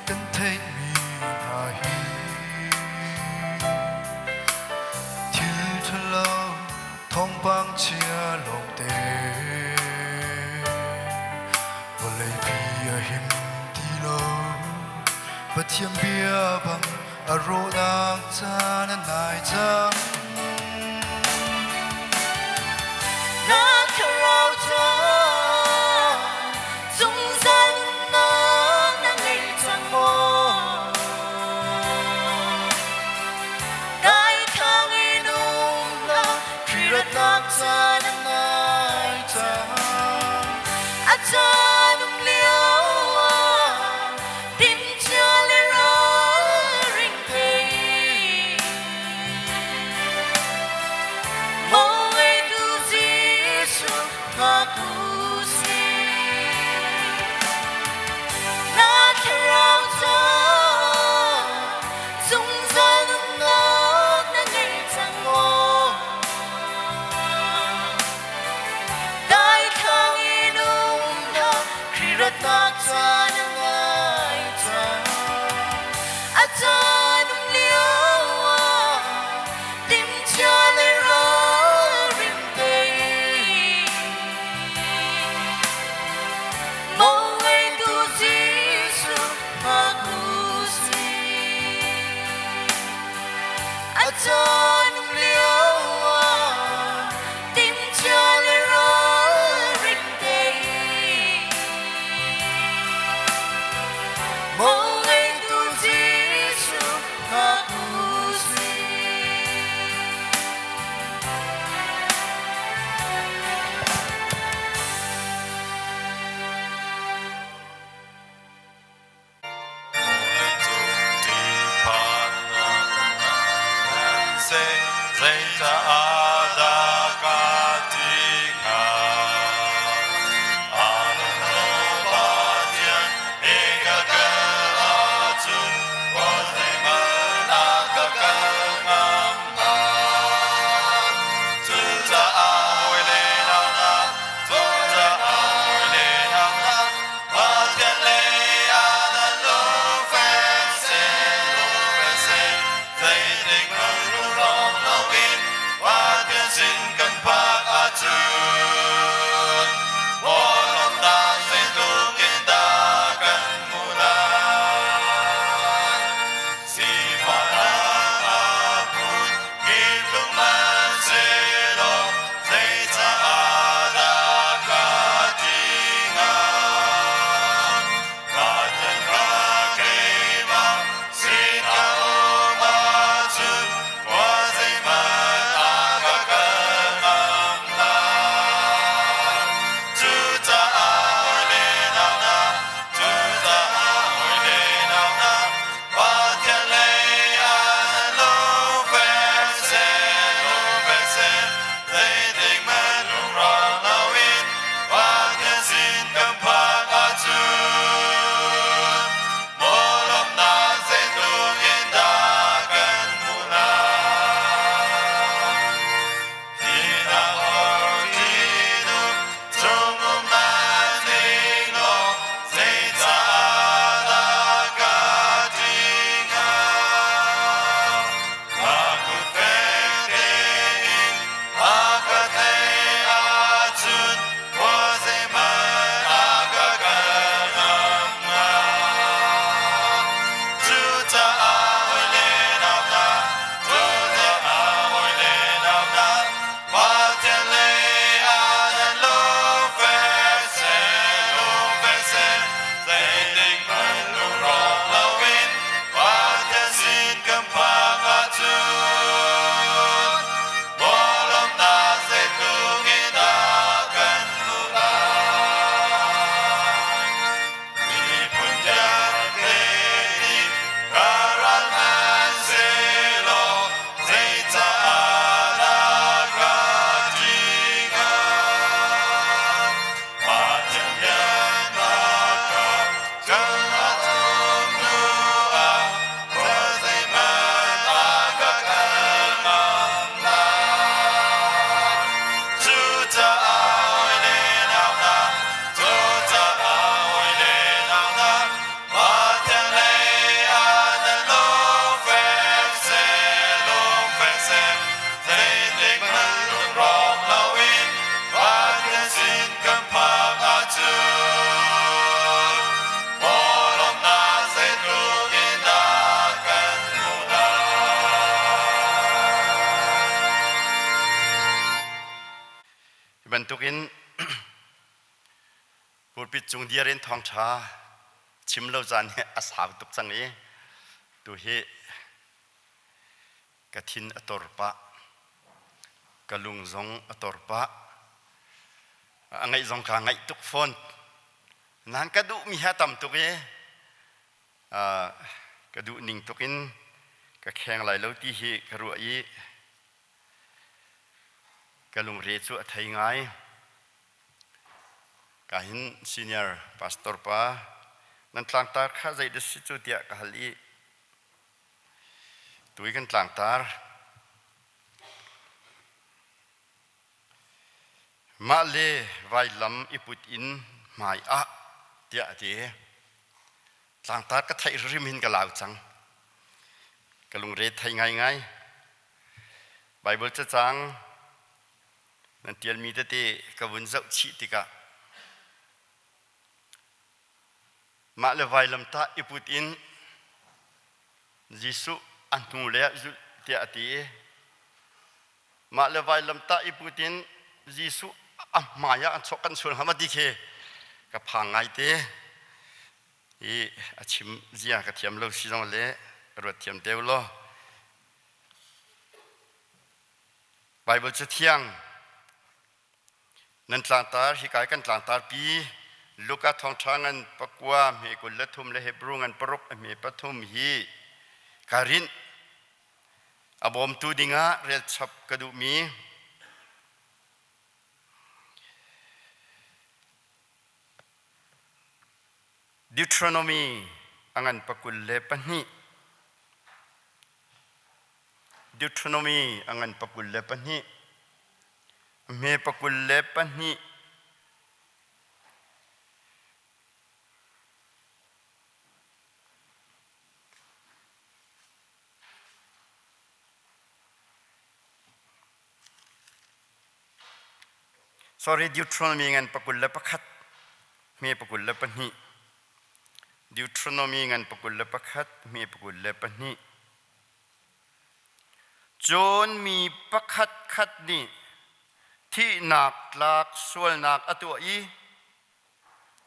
kan theihmi hna hi thil ṭhalo thawngpang chia lawngte vawleipi a him ti lo Pathian bia bang a rawhnak caan a nai cang. Na thlarau caah zungzal nunnak na ngei cang maw? Daithlang in um hlah, Khrih ratnak caan a nai cang. A caan um lio ah timhcia le ralring tein. seh, zeicaah dah ka ti hnga? A nung Pathian he ka kal ahcun khua zeihmanh a ka kal ngam hnga. Cucaah hawile nau hna, cucaah hawile nau hna, Pathian lei ah nan lungfek seh, lungfek seh, zeitik hmanh lungrawk loin Pathian sin kan phak ahcun Bawlawmnak zeitluk in dah kan hmuh lai. Sifahnak a phun kip tlung hmanhsehlaw zeicaah dah ka ti hnga? Pathian ka keimah sin ka um ahcun khua zeihmanh a ka kal ngam lai. Cucaah hawile nau hna, cucaah hawile nau hna, Pathian lei ah nan lungfek seh, lungfek seh, zeitik hmanh lungrawk loin Pathian sin kan phak ahcun maw lawmhnak zeitluk in dah kan hmuh lai. Thihnak or thihnu chung um hmanh law zeicaah dah ka ti hnga? Ka kut fek tein a ka tlaih ahcun khua zeihmanh a ka kal ngam hnga. Cucaah hawile nau hna, cucaah hawile nau hna, Pathian lei ah nan lungfek seh, lungfek seh, zeitik hmanh lungrawk loin Pathian sin kan phak ahcun Bawlawmnak zeitluk in dah kan hmuh lai. Miphun vialte nih ka ral hmanhsehlaw zeicaah dah ka ṭih hnga? Pathian liannak kha kan a um hnuah khua zeihmanh a ka kal ngam lai. Cucaah hawile nau hna, cucaah hawile nau hna, Pathian lei ah nan lungfek seh, lungfek seh, zeitik hmanh lungrawk loin Pathian sin kan phak ahcun Bawlawmnak zeitluk in dah kan hmuh lai. Hi bantukin pulpit cung dir in thawngṭha chim lo caan hi a sau tuk cang i tu hi ka thin a tor pah ka lung zong a tor pah a ngaih zong kaa ngaih tuk fawn nan ka duhmi hi a tam tuk i ka duh ning tuk in ka kheng lai lo ti hi ka ruah i ka lungre cu a thei ngai. Ka hin senior pastor pa nan tlangtar kha zei dah si cu tiah ka hal i tui kan tlangtar mah le vailam i put in hmai ah tiah a ti. Tlangtar ka theih hrim hin ka lau cang. Ka lungre thei ngaingai. Bible cacang nan tialmi tete ka vun zoh chih tikah mah le vailamtah i put in Jesuh a hnu le ah zulh tiah a ti i mah le vailamtah i put in Jesuh a hmai ah an chok kan sual hnga ma ti khi ka phang ngai te i a chim zia ka thiam lo si zong le ruat thiam te law Bible cu thiang nan tlangtar hi kai kan tlangtar pi Luka thawngṭha ngan pakua hme 23 le Hebrew ngan paruk hme pathum hi ka rinh. A bawmtu dingah relchap ka duhmi Deuteronomy a ngan 22. Deuteronomy a ngan 22. Hme 22. Sorry, Deuteronomy ngan 21, hme 22. Deuteronomy ngan 21, hme 22. Cun mi pakhat khat nih thihnak tlak sualnak a tuah i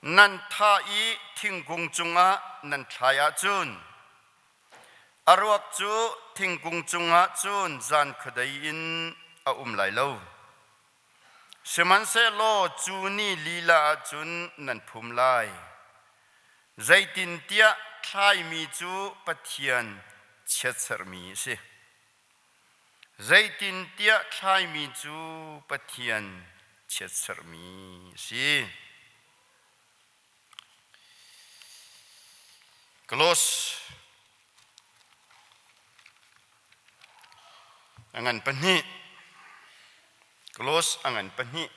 nan thah i thingkung cungah nan thlai ahcun a ruak cu thingkung cungah cun zan khuadei in a um lai lo. Sihmanhsehlaw cu ni lila ah cun nan phum lai. Zeitintiah thlaimi cu Pathian chiatserhmi a si. Zeitintiah thlaimi cu Pathian chiatserhmi a si. Close. A ngan pahnih. Close a ngan pahnih.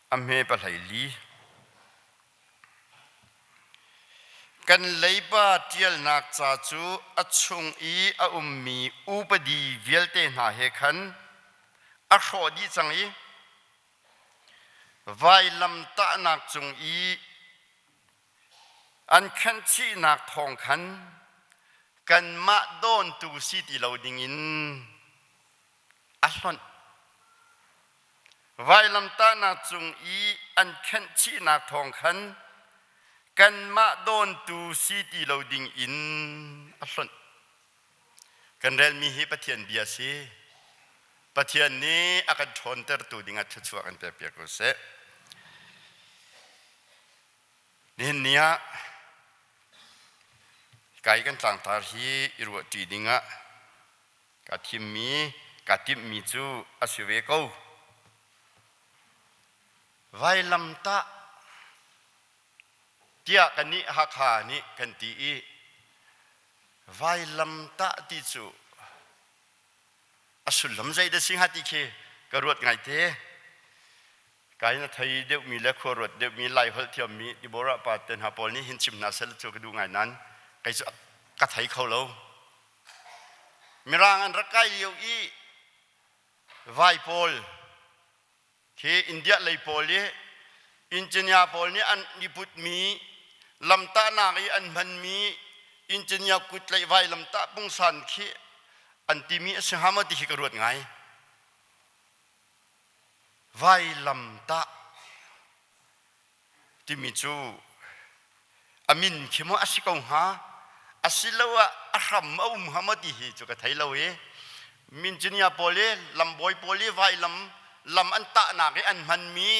A hme pahlei li. Kan leiba ṭialnak ca cu a chung i a ummi upadi vialte hna he khan a hrawh dih cang i vailamtahnak cung i an khenhchihnak thawng khan kanmah dawntu si ti lo dingin a hlonh. Vailamtahnak cung i an khenhchihnak thawng khan kanmah dawntu si ti lo ding in a hlonh. Kan relmi hi Pathian bia si. Pathian nih a kan ṭhawntertu dingah thluachuah kan pekpiak ko seh. Nihin ni ah kai kan tlangtar hi i ruahṭi dingah Ka thimmi, ka timhmi cu a si ve ko. Vailamtah tiah kannih Hakha nih kan ti i vailamtah ti cu a sullam zei dah si hnga ti khi ka ruat ngaite. Kai na thei deuhmi le khua ruat deuhmi Lai holh thiammi Deborah pa te hna pawl nih hin chim hna seh cu ka duh ngai nain kei cu ka thei kho lo. Mirang an rak kai lio i vai pawl khi India lei pawl i engineer pawl nih an i putmi lamtahnak i an hmanmi engineer kutleih vai lamtah pungsan khi an timi a si hnga maw ti khi ka ruat ngai. Vailamtah timi cu a min khi maw a si ko hnga asiloah a hram a um hnga maw ti hi cu ka thei lo i engineer pawl i lambawi pawl i vailam lam an tahnak i an hmanmi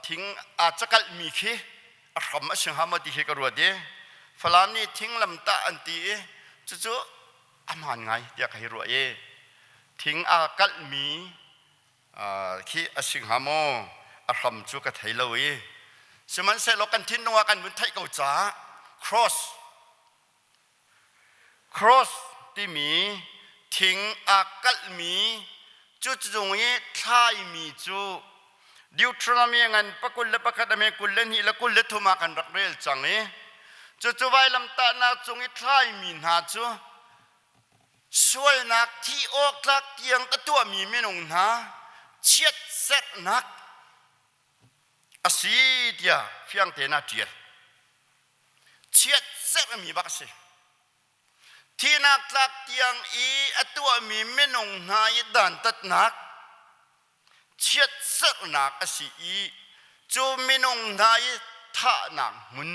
thing aa cakalhmi khi a hram a si hnga maw ti hi ka ruat i Falam nih thing lam tah an ti i cucu a hmaan ngai tiah ka hei ruah i thing aa kalhmi khi a si hnga maw a hram cu ka thei lo i sihmanhsehlaw kan thinlung ah kan vun theih ko caah cross cross timi thing aa kalhmi cu cung i thlaimi cu Deuteronomy ngan pakul le pakhat ame kul le hnih le kul le thum ah kan rak rel cang i cucu vailamtahnak cung i thlaimi hna cu Sualnak thi awk tlak tiang a tuahmi minung hna chiatserhnak a si tiah fiang tein aa ṭial. Chiatserhmi bak a si. Thinak tlak tiang i a tuahmi minung hna i dantatnak chiatserhnak a si i cu minung hna i thahnak hmun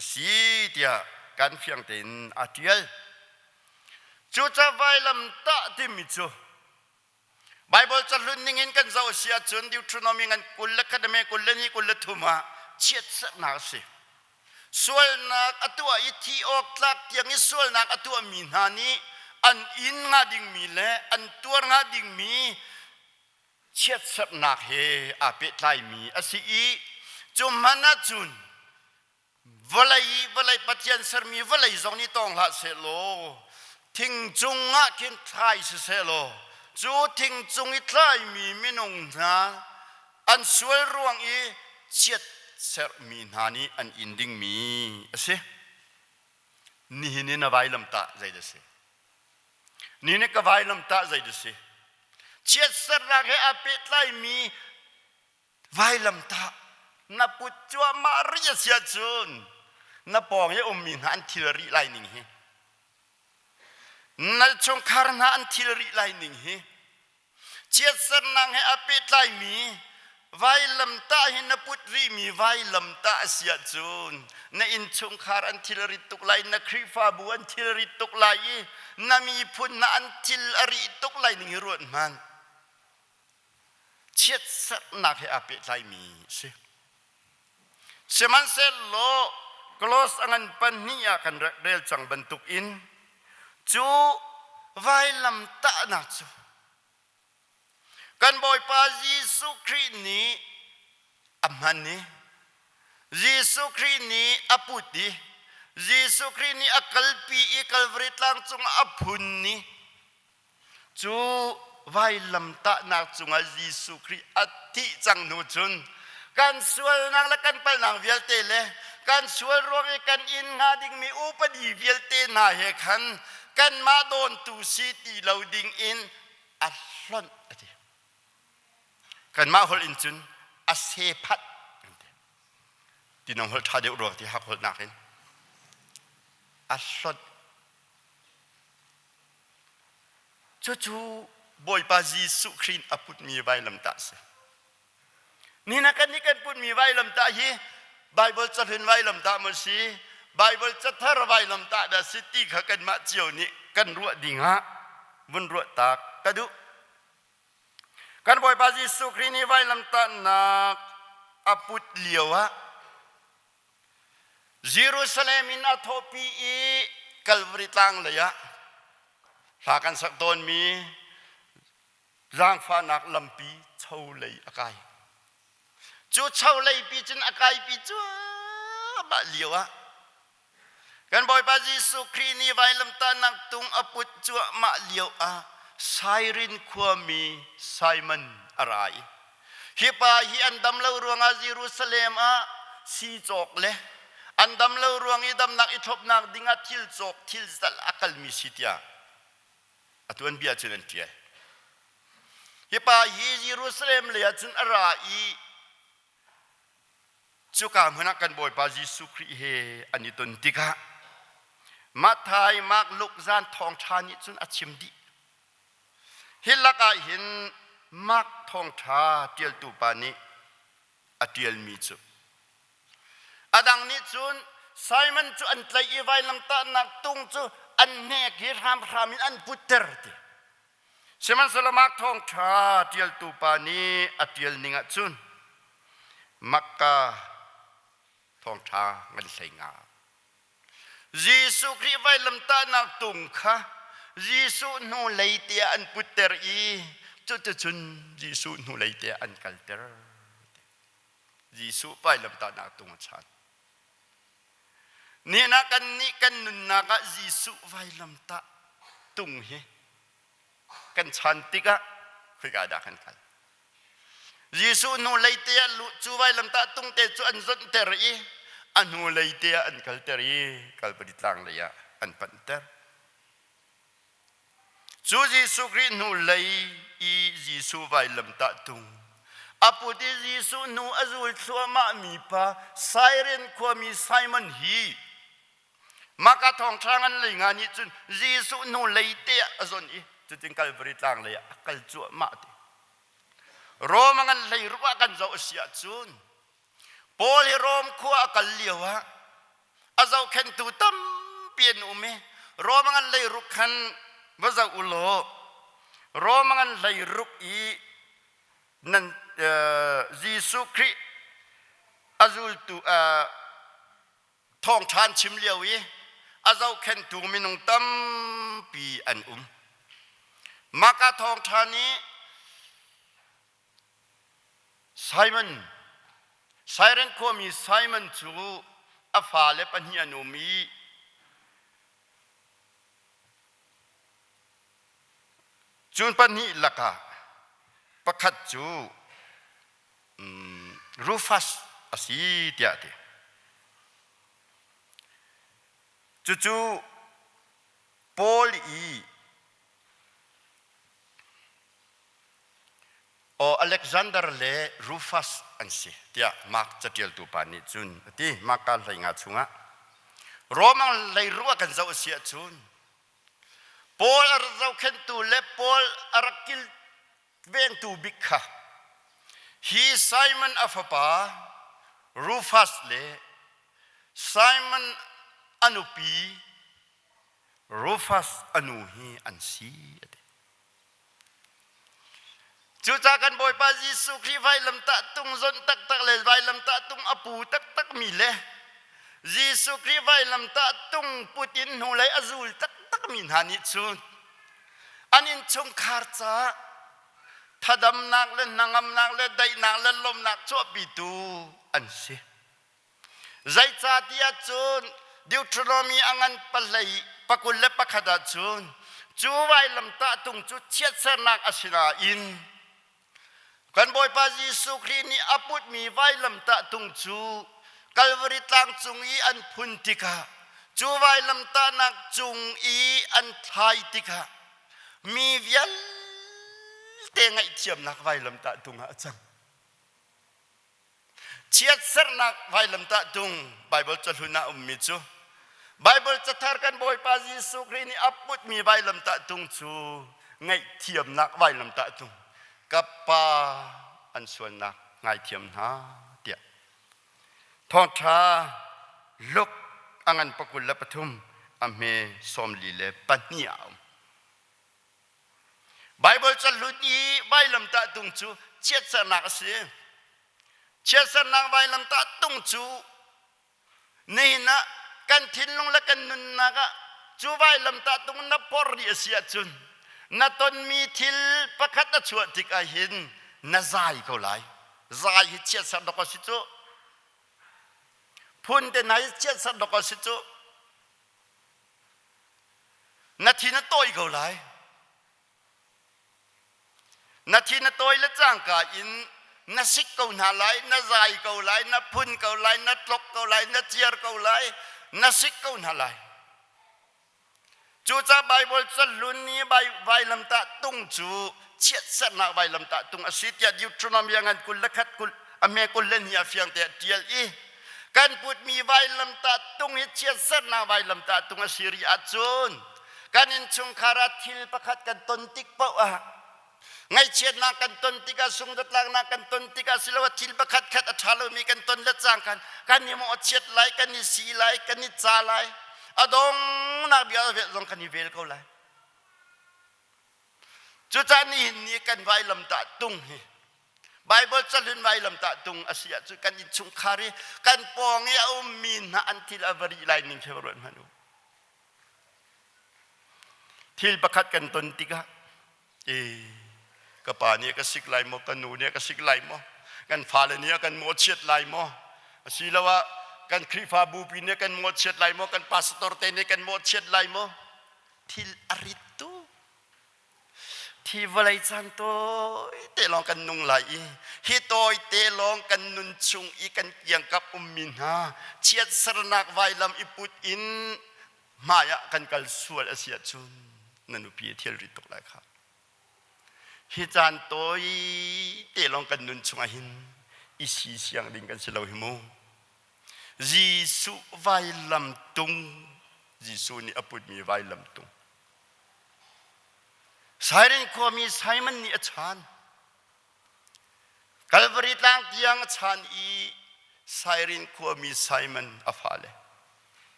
a si tiah kan fiang tein aa ṭial. Cucaah vailam tah timi cu Baibal cahlun ningin kan zoh a si ahcun Deuteronomy ngan 21 le 23 ah chiatserhnak a si. Sualnak a tuah i thi awk tlak tiang i sualnak a tuahmi hna nih an in hnga dingmi le an tuar hnga dingmi chiatserhnak he aa pehtlaimi a si i cu hmanh ahcun vawlei vawlei Pathian sermi vawlei zong nih tawng hlah sehlaw thing cungah khin thlai sisehlaw cu thing cung i thlaimi minung hna an sual ruang i chiatserhmi hna nih an in dingmi a si. Nihin in a vailamtah zei dah si? Ni nih ka vailamtah zei dah si? Chiatserhnak he aa pehtlaimi vailamtah na put cuahmah rih a si ahcun na pawng i a ummi hna an thil rih lai ning hi na chungkhar hna an thil rih lai ning hi Chiatsernak he aa pehtlaimi vailamtah hi na put rihmi vailamtah a si ahcun na innchungkhar an thilrit tuk lai, na Khrihfabu an thilrit tuk lai i na miphun hna an thil a rih tuk lai ning hi ruat hmanh. Chiatsernak he aa pehtlaimi a si. Sihmanhsehlaw clause a ngan pahnih ah kan rak rel cang bantuk in cu vailamtahnak cu kan Bawipa Jesuh Khrih nih a hman i Jesuh Khrih nih a put i Jesuh Khrih nih a kalpi i Kalvari tlang cungah a phun i Cu vailamtahnak cungah Jesuh Khrih a thih cang hnu cun kan sualnak le kan palhnak vialte le kan sual ruang i kan in hnga dingmi upadi vialte hna he khan kanmah dawntu si ti lo ding in a hlonh a ti. Kanmah holh in cun a sephat kan ti. Tinong holh ṭha deuh rua ti hak holh nakin a hlonh. Cucu Bawipa Jesuh Khrih a putmi vailamtah a si. Nihin ah kannih kan putmi vailamtah hi Baibal cahlun vailamtah maw si, Baibal cathar vailamtah dah si ti kha kanmah cio nih kan ruah ding ah vun ruah tak ka duh. Kan Bawipa Jesuh Khrih nih vailamtahnak a put lio ah Jerusalem in a thawhpi i Kalvari tlang lei ah hla kan sak tawnmi zaangfahnak lampi cholei a kai. Cu cholei pi cun a kaipi cuahmah lio ah kan Bawipa Jesuh Khrih nih vailamtahnak tung a put cuahmah lio ah Sairin khuami Simon a ra i Hi pa hi an dam lo ruangah Jerusalem ah sii cawk le an dam lo ruang i damnak i thlopnak dingah thil cawk thil zalh a kalmi si tiah a tuanbia cun an ṭial. Hi pa hi Jerusalem lei ah cun a ra i cuka hmun ah kan Bawipa Jesuh Khrih he an i ton tikah Matthai, Mark, Luke zan thawngṭha nih cun a chim dih. Hi lakah hin Mark thawngṭha ṭialtu pa nih a ṭialmi cu a dang nih cun Simon cu an tlaih i vailamtahnak tung cu an hnek i hramhram in an putter ti. Sihmanhsehlaw Mark thawngṭha ṭialtu pa nih a ṭial ning ah cun Makka thawngṭha ngan hlei nga. Jesuh Khrih vailamtahnak tung kha Jesuh hnulei tiah an putter i cuticun Jesuh hnulei tiah an kalter. Jesuh vailamtahnak tung a chan. Nihin ah kannih kan nunnak ah Jesuh vailamtah tung hi kan chan tikah khoika dah kan kal? Jesuh hnulei te ah luh cu vailamtah tungte cu an zonhter i a hnulei te ah an kalter i Kalvari tlang lei ah an panhter. Cu Jesuh Khrih hnulei i Jesuh vailamtah tung a put i Jesuh hnu a zul thluahmah mi pa Sairin khuami Simon hi Maka thawngṭha ngan lei nga nih cun Jesuh hnulei te ah a zon i cutin Kalvari tlang lei ah a kal cuahmah ti. Rom a ngan hlei ruah kan zoh a si ahcun Paul hi Rom khua a kal lio ah a zohkhenhtu tampi an um i Rom a ngan hlei ruk khan va zoh u law Rom a ngan hlei ruk i nan Jesuh Khrih a zultu. Thawngṭha an chim lio i a zohkhenhtu minung tampi an um. Mahka thawngṭha nih Simon, Siren khuami Simon cu a fale pahnih an um i cun pahnih lakah pakhat cu Rufus a si tiah a ti. Cucu Paul i Alexander le Rufus an si tiah Mark caṭialtu pa nih cun a ti. Marka hlei nga chungah Roman leirua kan zoh a si ahcun Paul a rak zohkhenhtu le Paul a rak kil vengtu bik kha hi Simon a fapa Rufus le Simon a nupi Rufus a nu hi an si a ti. Cucaah kan Bawipa Jesuh Khrih vailamtah tung zonh taktak le vailamtah tung a pu taktak mi le Jesuh Khrih vailamtah tung put in hnulei a zul taktak mi hna nih cun an innchungkhar caah thadamnak le hnangamnak le daihnak le lawmhnak chuahpitu an si. Zeicahtiah cun Deuteronomy a ngan pahlei pakul le pakhat ah cun cu vailamtah tung cu chiatsernak a si nain kan Bawipa Jesuh Khrih nih a putmi vailamtah tung cu Kalvari tlang cung i an phun tikah cu vailamtahnak cung i an thlai tikah mi vialte ngaihthiamnak vailamtah tung ah a cang. Chiatsernak vailamtah tung Baibal cahlun ah ummi cu Baibal cathar kan Bawipa Jesuh Khrih nih a putmi vailamtah tung cu ngaihthiamnak vailamtah tung ka pa an sualnak ngaithiam hna tiah thawngṭha Luke a ngan pakul le pathum a hme 42 ah a um. Baibal cahlun i vailamtah tung cu chiatsernak a si. Chiatsernak vailamtah tung cu nihin ah kan thinlung le kan nunnak ah cu vailamtah tung na por rih a si ahcun na tonmi thil pakhat a chuah tik ah hin na zai ko lai. Zai hi chiatser dawk a si cu. Phun te hna hi chiatser dawk a si cu. Na thin a tawi ko lai. Na thin a tawi le cangka in na sik ko hna lai, na zai ko lai, na phun ko lai, na tlok ko lai, na ciar ko lai, na sik ko hna lai. Cucaah Baibal cahlun nih vailamtah tung cu chiatsernak vailamtah tung a si tiah Deuteronomy ngan kul le khat kul a hme kul le hnih ah fiang te a ṭial i kan putmi vailamtah tung hi chiatsernak vailamtah tung a si rih ahcun kan innchungkhar ah thil pakhat kan ton tik paoh ah ngaihchiatnak kan ton tikah sungzatlaknak kan ton tikah siloah thil pakhat khat a ṭha lomi kan ton le cang kan kan i mawhchiat lai kan i si lai kan i ca lai a dongnak bia zong kan i vel ko lai. Cucaah nihin ni kan vailamtah tung hi Baibal cahlun vailamtah tung a si ahcun kan innchungkhar i kan pawng i a ummi hna an thil a va rih lai ning khi va ruat hmanh u. Thil pakhat kan ton tikah e ka pa nih a ka sik lai maw ka nu nih a ka sik lai maw kan fale nih a kan mawhchiat lai maw asiloah kan Khrihfabu pi nih a kan mawhchiat lai maw kan pastor te nih kan mawhchiat lai maw thil a rit tuk. Thi vawlei caan tawite lawng kan nung lai i hi tawite lawng kan nun chung i kan kiangkap ummi hna chiatsernak vailam i put in hmai ah kan kal sual a si ahcun na nupi a thil rit tuk lai kha. Hi caan tawite lawng kan nun chung ah hin i si siang ding kan si lo hi mu. Jesuh vailam tung Jesuh nih a putmi vailam tung Siren khuami Simon nih a chan. Kalvari tlang tiang a chan i Siren khuami Simon a fale,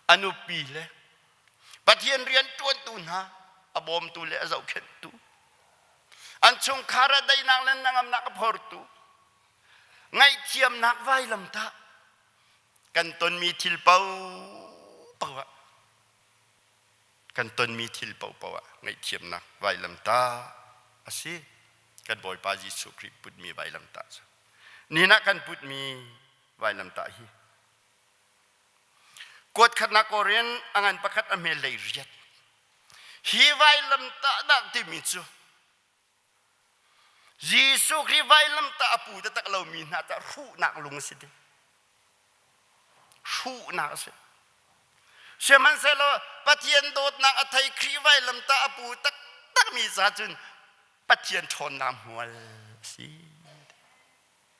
a nupi le Pathian rian ṭuantu hna a bawmtu le a zohkhenhtu, an chungkhar ah daihnak le hnangamnak a phortu, ngaihthiamnak vailamtah. Kan tonmi thil paohpaoh ah kan tonmi thil paohpaoh ah ngaihthiamnak vailamtah a si. Kan Bawipa Jesuh Khrih putmi vailamtah cu. Nihin ah kan putmi vailamtah hi kuat khatnak Korin a ngan pakhat a hmel lei riat. Hi vailamtahnak timi cu Jesuh Khrih vailamtah a pu taktak lomi hna tah hruhnak lung a si ding. Hruhnak a si. Sihmanhsehlaw Pathian dawtnak a thei Khrih vailamtah a pu taktakmi ca cun Pathian ṭhawnnak hmual a si.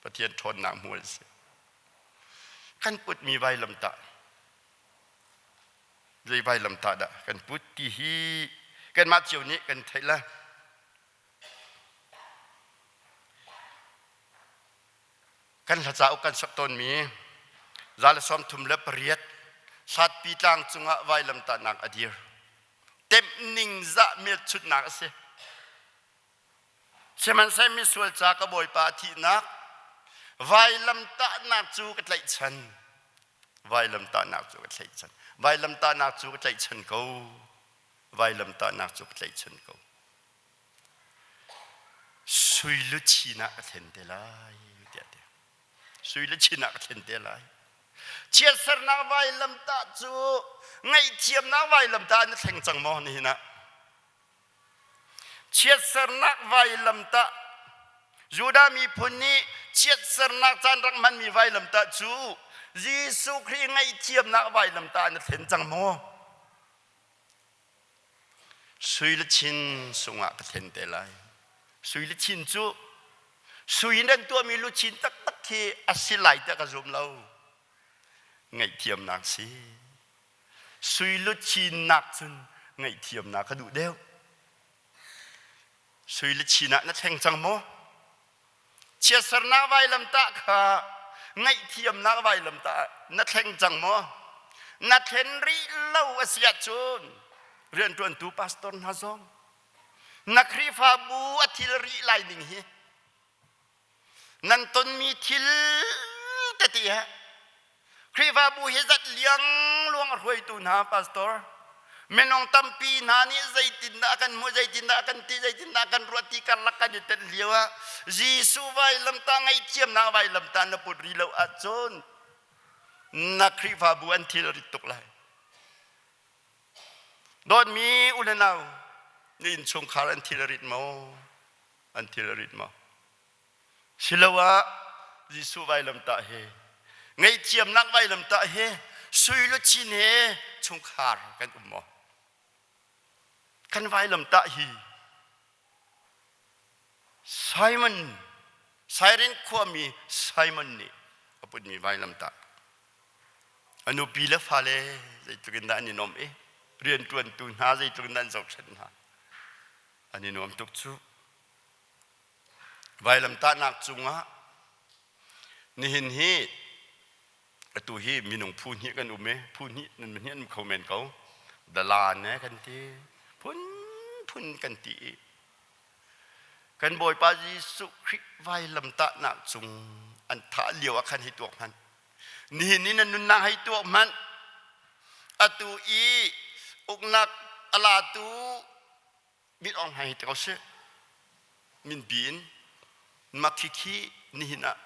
Pathian ṭhawnnak hmual a si. Kan putmi vailamtah zei vailamtah dah kan put ti hi kanmah cio nih kan theih lai. Kan hla cauk kan sak tawnmi 138 Hlatpi tlang cungah vailamtahnak a dir. Temh zah hmelchunhnak a si. Sihmanhsehlaw misual ca ka Bawipa a thihnak vailamtahnak cu ka tlaihchan. Vailamtahnak cu ka tlaihchan. Vailamtahnak cu ka tlaihchan ko. Vailamtahnak cu ka tlaihchan ko. Sui luchin ah ka thlen te lai tiah ti. Sui luchin ah ka thlen te lai. Chiatsernak vailamtah cu ngaihthiamnak vailamtah na thleng cang maw nihin ah? Chiatsernak vailamtah Judah miphun nih chiatsernak caan rak hmanmi vailamtah cu Jesuh Khrih ngaihthiamnak vailamtah na thlen cang maw? Sui le chin sungah ka thlen te lai. Sui le chin cu sui in an tuahmi luchin taktak khi a si lai tiah ka zum lo. Ngaihthiamnak si. Sui luchin nak cun ngaihthiamnak ka duh deuh. Sui le chin ah na thleng cang maw? Chiatsernak vailamtah kha ngaihthiamnak vailamtah na thleng cang maw? Na thlen rih lo a si ahcun rianṭuantu pastor hna zong na Khrihfabu a thil rih lai ning hi nan tonmi thil tete he Khrihfabu hi zat liangluang a hruaitu hna pastor minung tampi hna nih zeitindah kan hmuh zeitindah kan ti zeitindah kan ruah ti karlak kan i tel lio ah Jesuh vailamtah ngaihthiamnak vailamtah na put rih lo ahcun na Khrihfabu an thil rit tuk lai. Dawtmi u le nau na innchungkhar an thil rit maw? An thil rit maw? Siloah Jesuh vailamtah he ngaihthiamnak vailamtah he sui luchin he chungkhar kan um maw? Kan vailamtah hi Simon Siren khuami Simon nih a putmi vailamtah a nupi le fale zeitluk in dah an i nuam i rianṭuantu hna zeitluk in dah an zohkhenh hna an i nuam tuk cu. Vailamtahnak cungah nihin hi atu hi minung phu hnih kan um i phu hnih nan hnih an um kho men ko. Dalan eh kan ti phunphun kan ti i kan Bawipa Jesuh Khrih vailamtahnak cung an thah lio ah khan hei tuak hmanh. Nihin i nan nunnak hei tuak hmanh. Atu i uknak a latu Min Aung Hlaing hi ti ko sih. Minpi in makhi khi nihin ah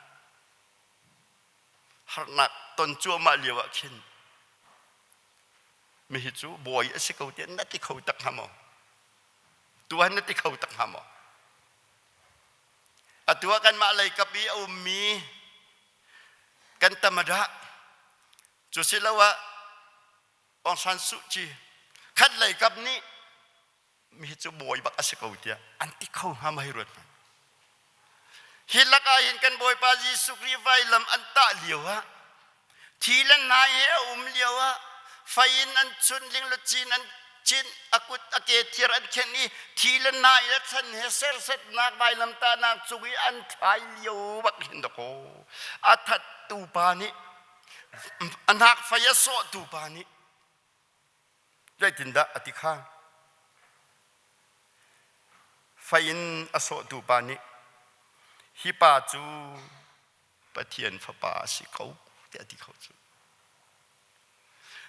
harnak ton cuahmah lio ah khin mihi cu bawi a si ko tiah na ti kho tak hnga maw? Tuan na ti kho tak hnga maw? Atu ah kanmah lei kap i a ummi kan tamada cu siloah Aung San Suu Kyi khat lei kap nih mi cu bawi bak a si ko tiah an ti kho hnga ma hei ruat hmanh. Hi lakah hin kan Bawipa Jesuh Khrih vailam an tah lio ah thi le hnai he a um lio ah fei in an chun linglucin an cin a kut a ke thir an khenh i thi le hnai le thlan he sersetnak vailam tahnak cung i an thlai lio bak hin dakaw a thattu pa nih a hnak fei a sawhtu pa nih zeitindah a ti kha fei in a sawhtu pa nih hi pa cu Pathian fapa a si ko tiah a ti kho cu.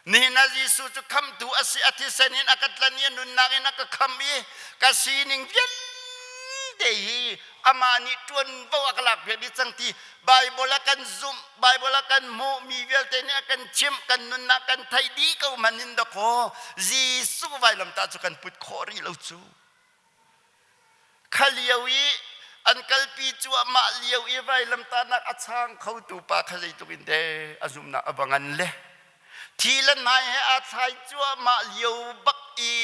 Nihin ah Jesuh cu khamtu a si, a thisen in a ka tlan i a nunnak in a ka kham i ka sining vialte hi amah nih ṭuanvo a ka lakpiak dih cang ti Baibal a kan zumh, Baibal a kan hmuh, mi vialte nih a kan chimh, kan nunnak kan theih dih ko hmanh in dakaw Jesuh vailamtah cu kan put khawh rih lo cu. Kha lio i an kalpi cuahmah lio i vailamtahnak a chang khotu pa kha zeitluk in deh a zumhnak a va ngan le thi le hnai he aa thlai cuahmah lio bak i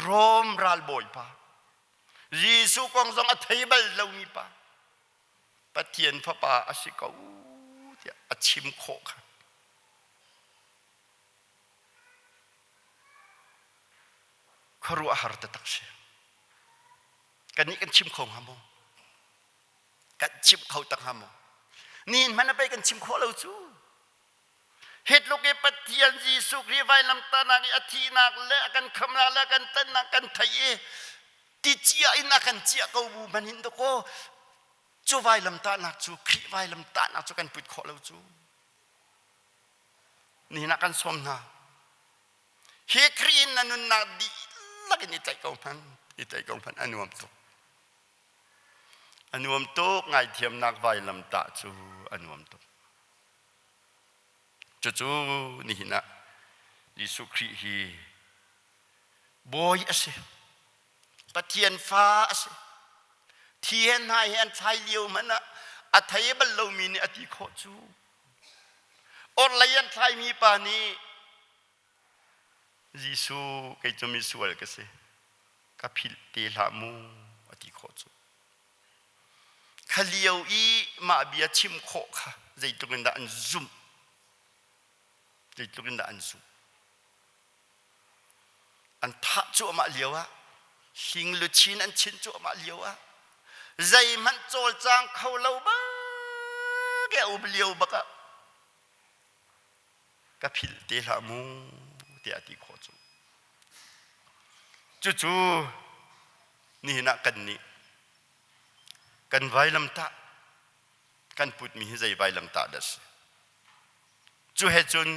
Rom ralbawi pa Jesuh kong zong a thei bal lomi pa Pathian fapa a si ko tiah a chim khawh kha. Khuaruahhar taktak si. Kannih kan chim kho hnga maw? Kan chim kho tak hnga maw? Nihin hmanh a pei kan chim khawh lo cu. Hitluk i Pathian Jesuh Khrih vailamtahnak i a thihnak le a kan khamnak le a kan tlanhnak kan theih i ti cia in a kan ciah ko bu hmanh hin dakaw cu vailamtahnak cu Khrih vailamtahnak cu kan put khawh lo cu. Nihin ah kan sawm hna. Hi Khrih in na nunnak dihlak in i tlaih ko hmanh, i tlaih ko hmanh a nuam tuk. A nuam tuk ngaithiamnak vailamtah cu a nuam tuk. Cucu nihin ah Jesuh Khrih hi Bawi a si. Pathian fa a si. Thi he hna he an thlai lio hmanh ah a thei bal lomi nih a ti khawh cu. Orhlei an thlaimi pa nih Jesuh kei cu misual ka si. Ka philh te hlah mu a ti khawh cu. Kha lio i mah bia chim khawh kha zeitluk in dah an zumh. Zeitluk in dah an zumh. An thah cuahmah lio ah hling luchin an chinh cuahmah lio ah zeihmanh cawlcang kho lo bak a um lio bak ah ka philh te hlah mu tiah a ti khawh cu. Cucu nihin ah kannih kan vailamtah kan putmi hi zei vailamtah dah si? Cu he cun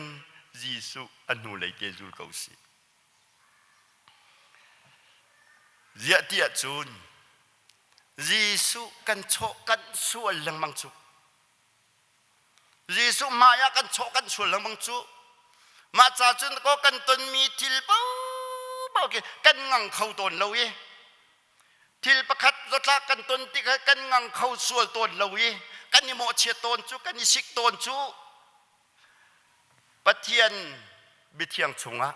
Jesuh a hnulei te zul ko sih. Ziah ti ahcun Jesuh kan chawh kan sual lengmang cu. Jesuh hmai ah kan chawh kan sual lengmang cu. Mah ca cun ko kan tonmi thil paohpaoh khi kan ngang kho tawn lo i thil pakhat zatlak kan ton tikah kan ngang kho sual tawn lo i kan i mawhchiat tawn cu kan i sik tawn cu Pathian biathiang chungah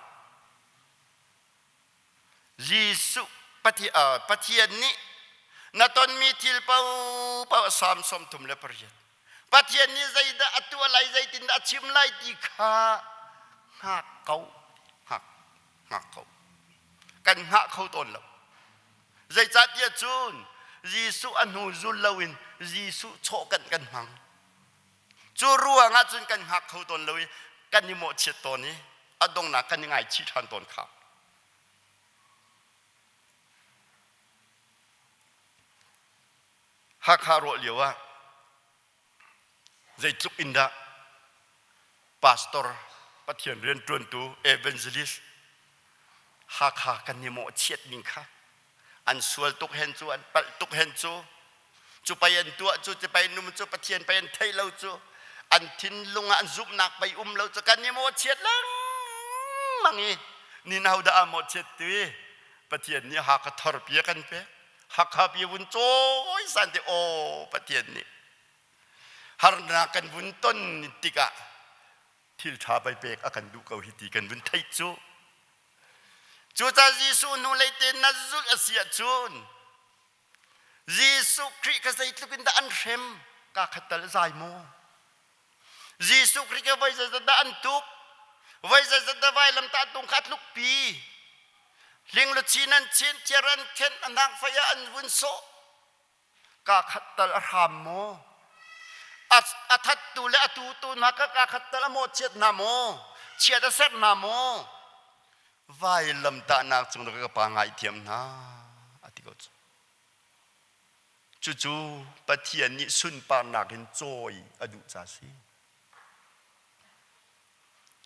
Jesuh Pathian nih na tonmi thil paohpaoh Salm 38 Pathian nih zeidah a tuah lai zeitindah a chim lai ti kha hngak ko hngak hngak ko kan hngah kho tawn lo zeicahtiah cun Jesuh a hnu zul loin Jesuh chawh kan kan hmang cu ruang ah cun kan hngak kho tawn lo i kan i mawhchiat tawn i a donghnak kan i ngaichih ṭhan tawn kha Hakha ruah lio ah zeitluk in dah pastor Pathian rianṭuantu evangelist Hakha kan i mawhchiat ning kha an sual tuk hen cu an palh tuk hen cu cu pei an tuah cu cu pei num cu Pathian pei an theih lo cu an thinlung ah an zumhnak pei um lo cu kan i mawhchiat lengmang i ni ho dah aa mawhchiat tu i Pathian nih Hakha thar pi a kan pek Hakha pi vun cawi san te aw Pathian nih harnak kan vun ton tikah thil ṭha pei pek a kan duh ko hi ti kan vun theih cu Cucaah Jesuh hnulei te na zulh a si ahcun Jesuh Khrih kha zeitluk in dah an hrem ka khat tal zai maw? Jesuh Khrih kha voi zeizat dah an tuk? Voi zeizat dah vailamtah tung kha a tlukpi? Hling luchin an chin, thiar an khenh, a hnak fei ah an vun sawh. Ka khat tal a hram maw? A thattu le a tutu hna kha ka khat tal a mawhchiat hna maw? Chiat a serh hna maw? Vailamtahnak cung ka pa ngaithiam hna a ti ko cu. Cucu Pathian nih sunparnak in cawi a duh ca si.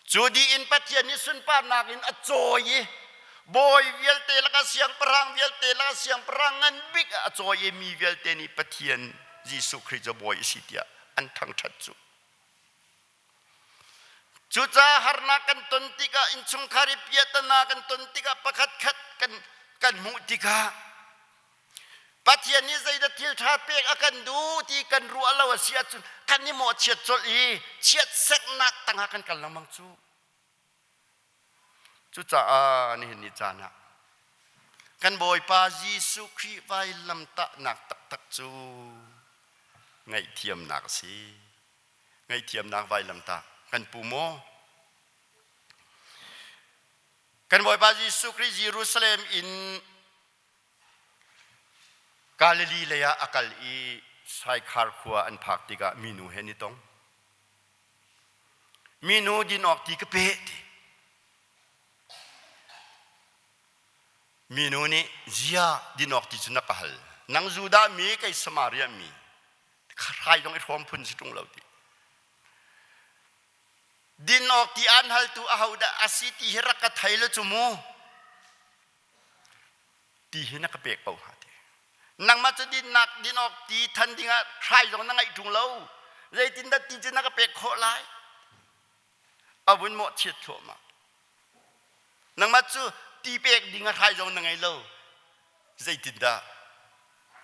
Cu dih in Pathian nih sunparnak in a cawi i bawi vialte lakah siangpahrang vialte lakah siangpahrang ngan bik ah a cawi i mi vialte nih Pathian Jesuh Khrih cu bawi a si tiah an thangṭhat cu. Cucaah harnak kan ton tikah innchungkhar i piahtana kan ton tikah pakhatkhat kan kan hmuh tikah Pathian nih zeidah thil ṭha pek a kan duh ti kan ruah lo a si ahcun kan i mawhchiat colh i chiatserhnak tangah kan kal lengmang cu. Cucaah nihin ni caan ah kan Bawipa Jesuh Khrih vailamtahnak taktak cu ngaihthiamnak a si. Ngaihthiamnak vailamtah kan pu maw? Kan Bawipa Jesuh Khrih Jerusalem in Galilee lei ah a kal i Saikhar khua an phak tikah minu he an i tong. Minu din awk ti ka pe ti. Minu nih zia din awk ti cu na ka hal. Nang Judah mi kei Samaria mi hrai zong i hrawm phun si ṭung lo ti. Din awk ti aan haltu ahodah a si ti hi rak ka thei lo cu mu. Ti hi na ka pek ko hnga ti. Nangmah cu dinnak din awk ti than dingah hrai zong na ngeih ṭung lo. Zeitindah ti cu na ka pek khawh lai? A vun mawhchiat thluahmah. Nangmah cu ti pek ding ah hrai zong na ngei lo. Zeitindah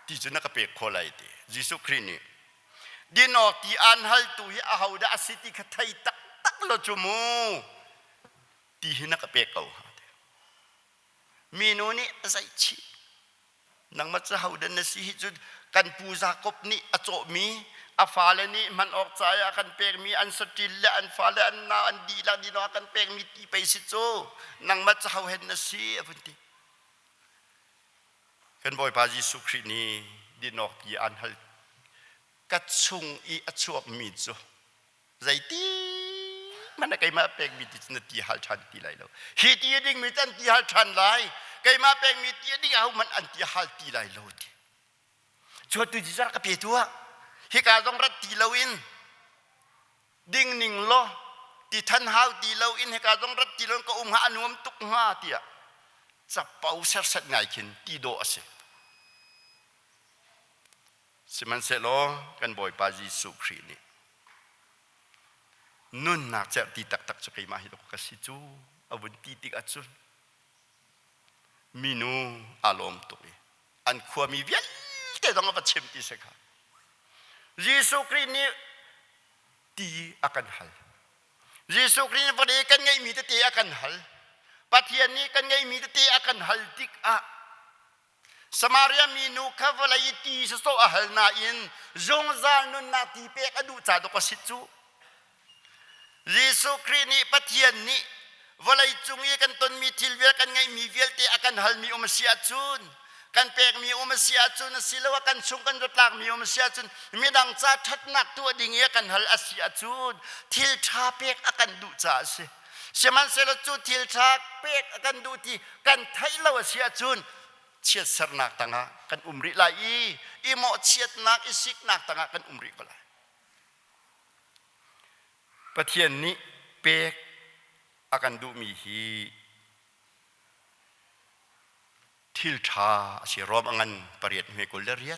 ti cu na ka pek khawh lai ti. Jesuh Khrih nih din awk ti aan haltu hi ahodah a si ti kha thei taktak lo cu mu. Ti hi na ka pek ko hnga ti. Minu nih a zaihchih. Nangmah cu hodah na si hi cu kan pu Jakob nih a cawhmi a fale nih hman awk caah a kan pekmi an saṭil le an fale an nau an dihlak dih a kan pekmi ti pei si cu nangmah cu ho hen na si a vun ti. Kan Bawipa Jesuh Khrih nih din awk ti aan hal ka chung i a chuakmi cu zeiti hmanh ah keimah pekmi ti cu na ti hal ṭhan ti lai lo hi ti a dingmi cu an ti hal ṭhan lai keimah pekmi ti a ding ahohmanh an ti hal ti lai lo ti cu tu ti rak ka pe tuah hika zong rat ti loin ding ning law ti than hau ti loin hika zong rat ti loin ka um hnga a nuam tuk hnga tiah capo serset ngai khin ti dawh a si Sihmanhsehlaw kan Bawipa Jesuh Khrih nih nunnak cerhti taktak cu keimah hi ka si cu a vun ti tik ahcun minu aa lawm tuk i an khuami vialte zong a va chim ti si kha. Jesuh Khrih nih ti a kan hal. Jesuh Khrih nih vawlei kan ngeihmi tete a kan hal. Pathian nih kan ngeihmi tete a kan hal tikah Samaria minu kha vawlei i ti sawsawh a hal nain zungzal nunnak ti pek a duh ca dawk a si cu. Jesuh Khrih nih Pathian nih vawlei cung i kan tonmi thil vial kan ngeihmi vialte a kan halmi um a si ahcun kan pekmi um a si ahcun asiloah kan chung kan zatlakmi um a si ahcun midang ca ṭhatnak tuah ding i a kan hal a si ahcun thil ṭha pek a kan duh caah a si. Sihmanhsehlaw cu thil ṭha pek a kan duh ti kan theih lo a si ahcun chiatsernak tangah kan um rih lai i i mawhchiatnak i siknak tangah kan um rih ko lai. Pathian nih pek a kan duhmi hi thil ṭha a si. Rom a ngan pariat hme 28.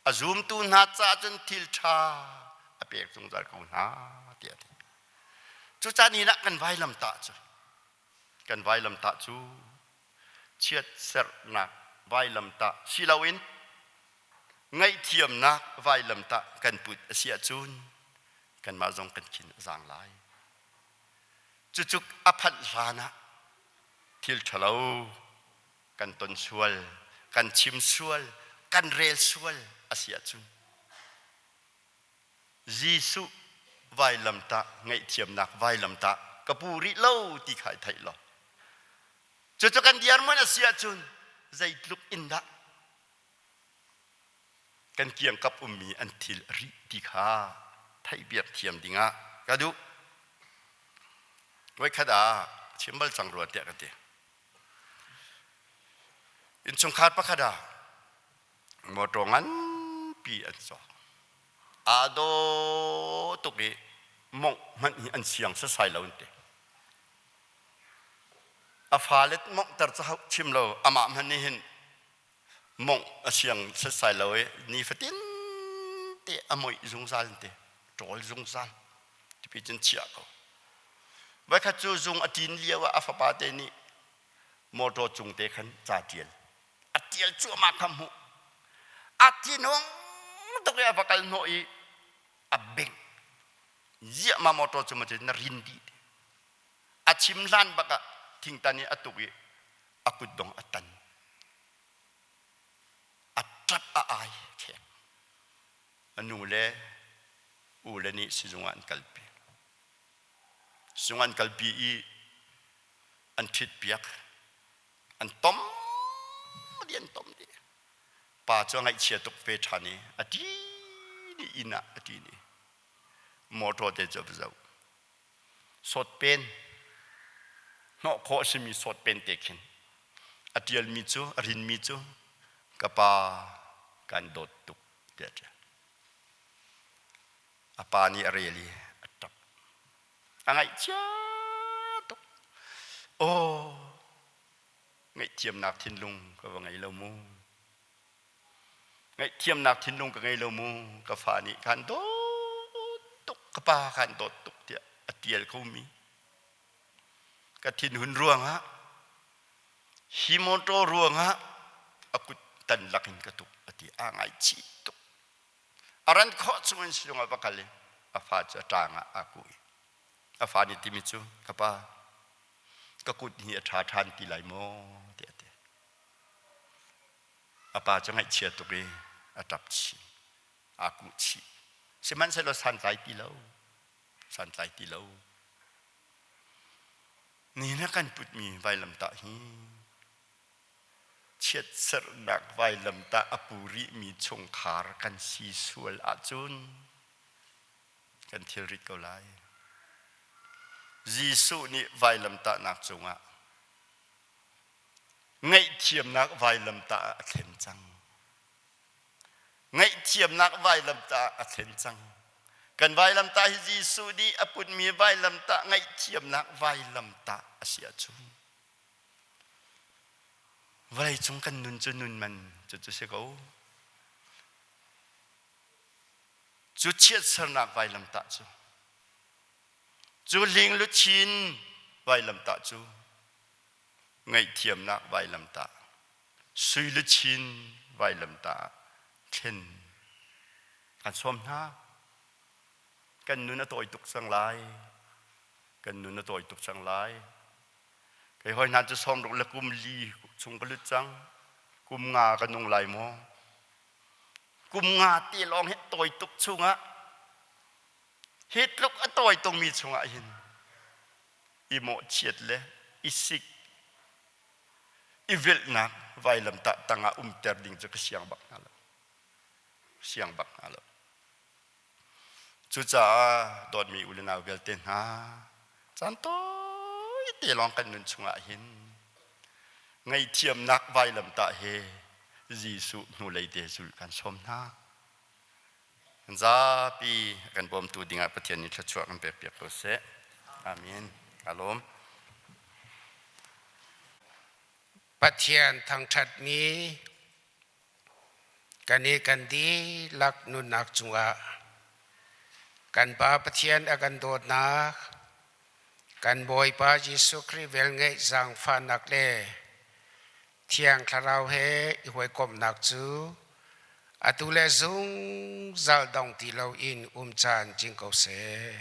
A zumtu hna caah cun thil ṭha a pek zungzal ko hna tiah a ti. Cucaah ni ah kan vailamtah cu kan vailamtah cu chiatserhnak vailamtah si loin ngaihthiamnak vailamtah kan put a si ahcun kanmah zong kan khin a zaang lai. Cucu a phanh hlan ah thil ṭhalo kan ton sual, kan chim sual, kan rel sual a si ahcun Jesuh vailamtah ngaihthiamnak vailamtah ka pu rih lo ti kha i theih law cucu kan dirhmun a si ahcun zeitluk in dah kan kiangkap ummi an thil a rih ti kha theihpiak thiam dingah ka duh. Voikhat ah chim bal cang rua tiah ka ti. Innchungkhar pakhat ah motor nganpi an cawk. Aa daw tuk i mongh hmanh hi an siang sasai lo an ti. A fale monghter cu chim lo amah hmanh nih hin mongh a siang setsai lo i nifatin te a moih zungzal te ṭawl zungzal tipi cun chiah ko. Voikhat cu zung a ṭin lio ah a fapa te nih motor cung te khan ca ṭial a ṭial cuahmah kha hmuh a thinung tuk i a va kal hnawh i a bengh ziah ma motor cu ma na rin dih a chim hlan bak ah thingtan i a tuk i a kutdong a tan a ṭap a ai khek a nu le u le nih sizung ah an kalpi sizung an kalpi i an ṭhit piak an tom dih an tom dih pa cu a ngaihchia tuk ve ṭhan i a ṭi ni inn ah a ṭi ni motor te cu a va zoh sawtpen hnawh khawh a simi sawtpen te khin a ṭialmi cu a rinmi cu ka pa kan dawt tuk tiah a ṭial a pa nih a rel i a ṭap a ngaihchia tuk aw ngaihthiamnak thinlung ka va ngei lo mu Ngaihthiamnak thinlung ka ngei lo mu, ka fa nih khan dawt tuk, ka pa khan dawt tuk tiah a tial komi. Ka thinhun ruangah, hi motor ruangah a kut tan lakin ka tuk a ti. Aa ngaichih tuk. A ran khawh chungin sizung ah va kal i a fa cu a ṭang ah aa kuh i a fa nih timi cu ka pa ka kut hi a ṭha ṭhan ti lai maw tiah a ti. A pa cu ngaihchia tuk i a ṭap chin. Aa kuh chih. Sihmanhsehlaw santlai ti lo. Santlai ti lo. Nihin ah kan putmi vailamtah hi chiatserhnak vailamtah a pu rihmi chungkhar kan si sual ahcun kan thilrit ko lai. Jesuh nih vailamtahnak cungah Ngaihthiamnak vailamtah ah a thlen cang. Ngaihthiamnak vailamtah ah a thlen cang. Kan vailamtah hi Jesuh nih a putmi vailamtah ngaihthiamnak vailamtah a si ahcun vawleicung kan nun cu nun man cu cu si ko. Cu chiatsernak vailamtah cu cu hling luchin vailamtah cu ngaihthiamnak vailamtah, sui luchin vailamtah ah thlen kan sawm hna. Kan nun a tawi tuk cang lai. Kan nun a tawi tuk cang lai. Kei hoi hna cu sawmruk le kum li chung ka lut cang. Kum nga ka nung lai maw? Kum nga te lawng hi tawi tuk chungah hi tluk a tawi tungmi chungah hin i mawhchiat le i sik i velhnak vailamtah tangah umter ding cu ka siang bak hna lo siang bak hna lo cucaah dawtmi u le nau vialte hna caan tawi te lawng kan nun chungah hin ngaihthiamnak vailamtah he Jesuh hnulei te zulh kan sawm hna Kan zapi a kan bawmtu dingah Pathian nih thluachuah kan pekpiak ko seh. Amen. Kaa lawm. Pathian thangṭhatmi kan i kan dihlak nunnak cungah kan Pa Pathian a kan dawtnak, kan Bawipa Jesuh Khrih velngeih zaangfahnak le Thiang Thlarau he i hawikomhnak cu atu le zungzal dong ti loin um caan cing ko seh.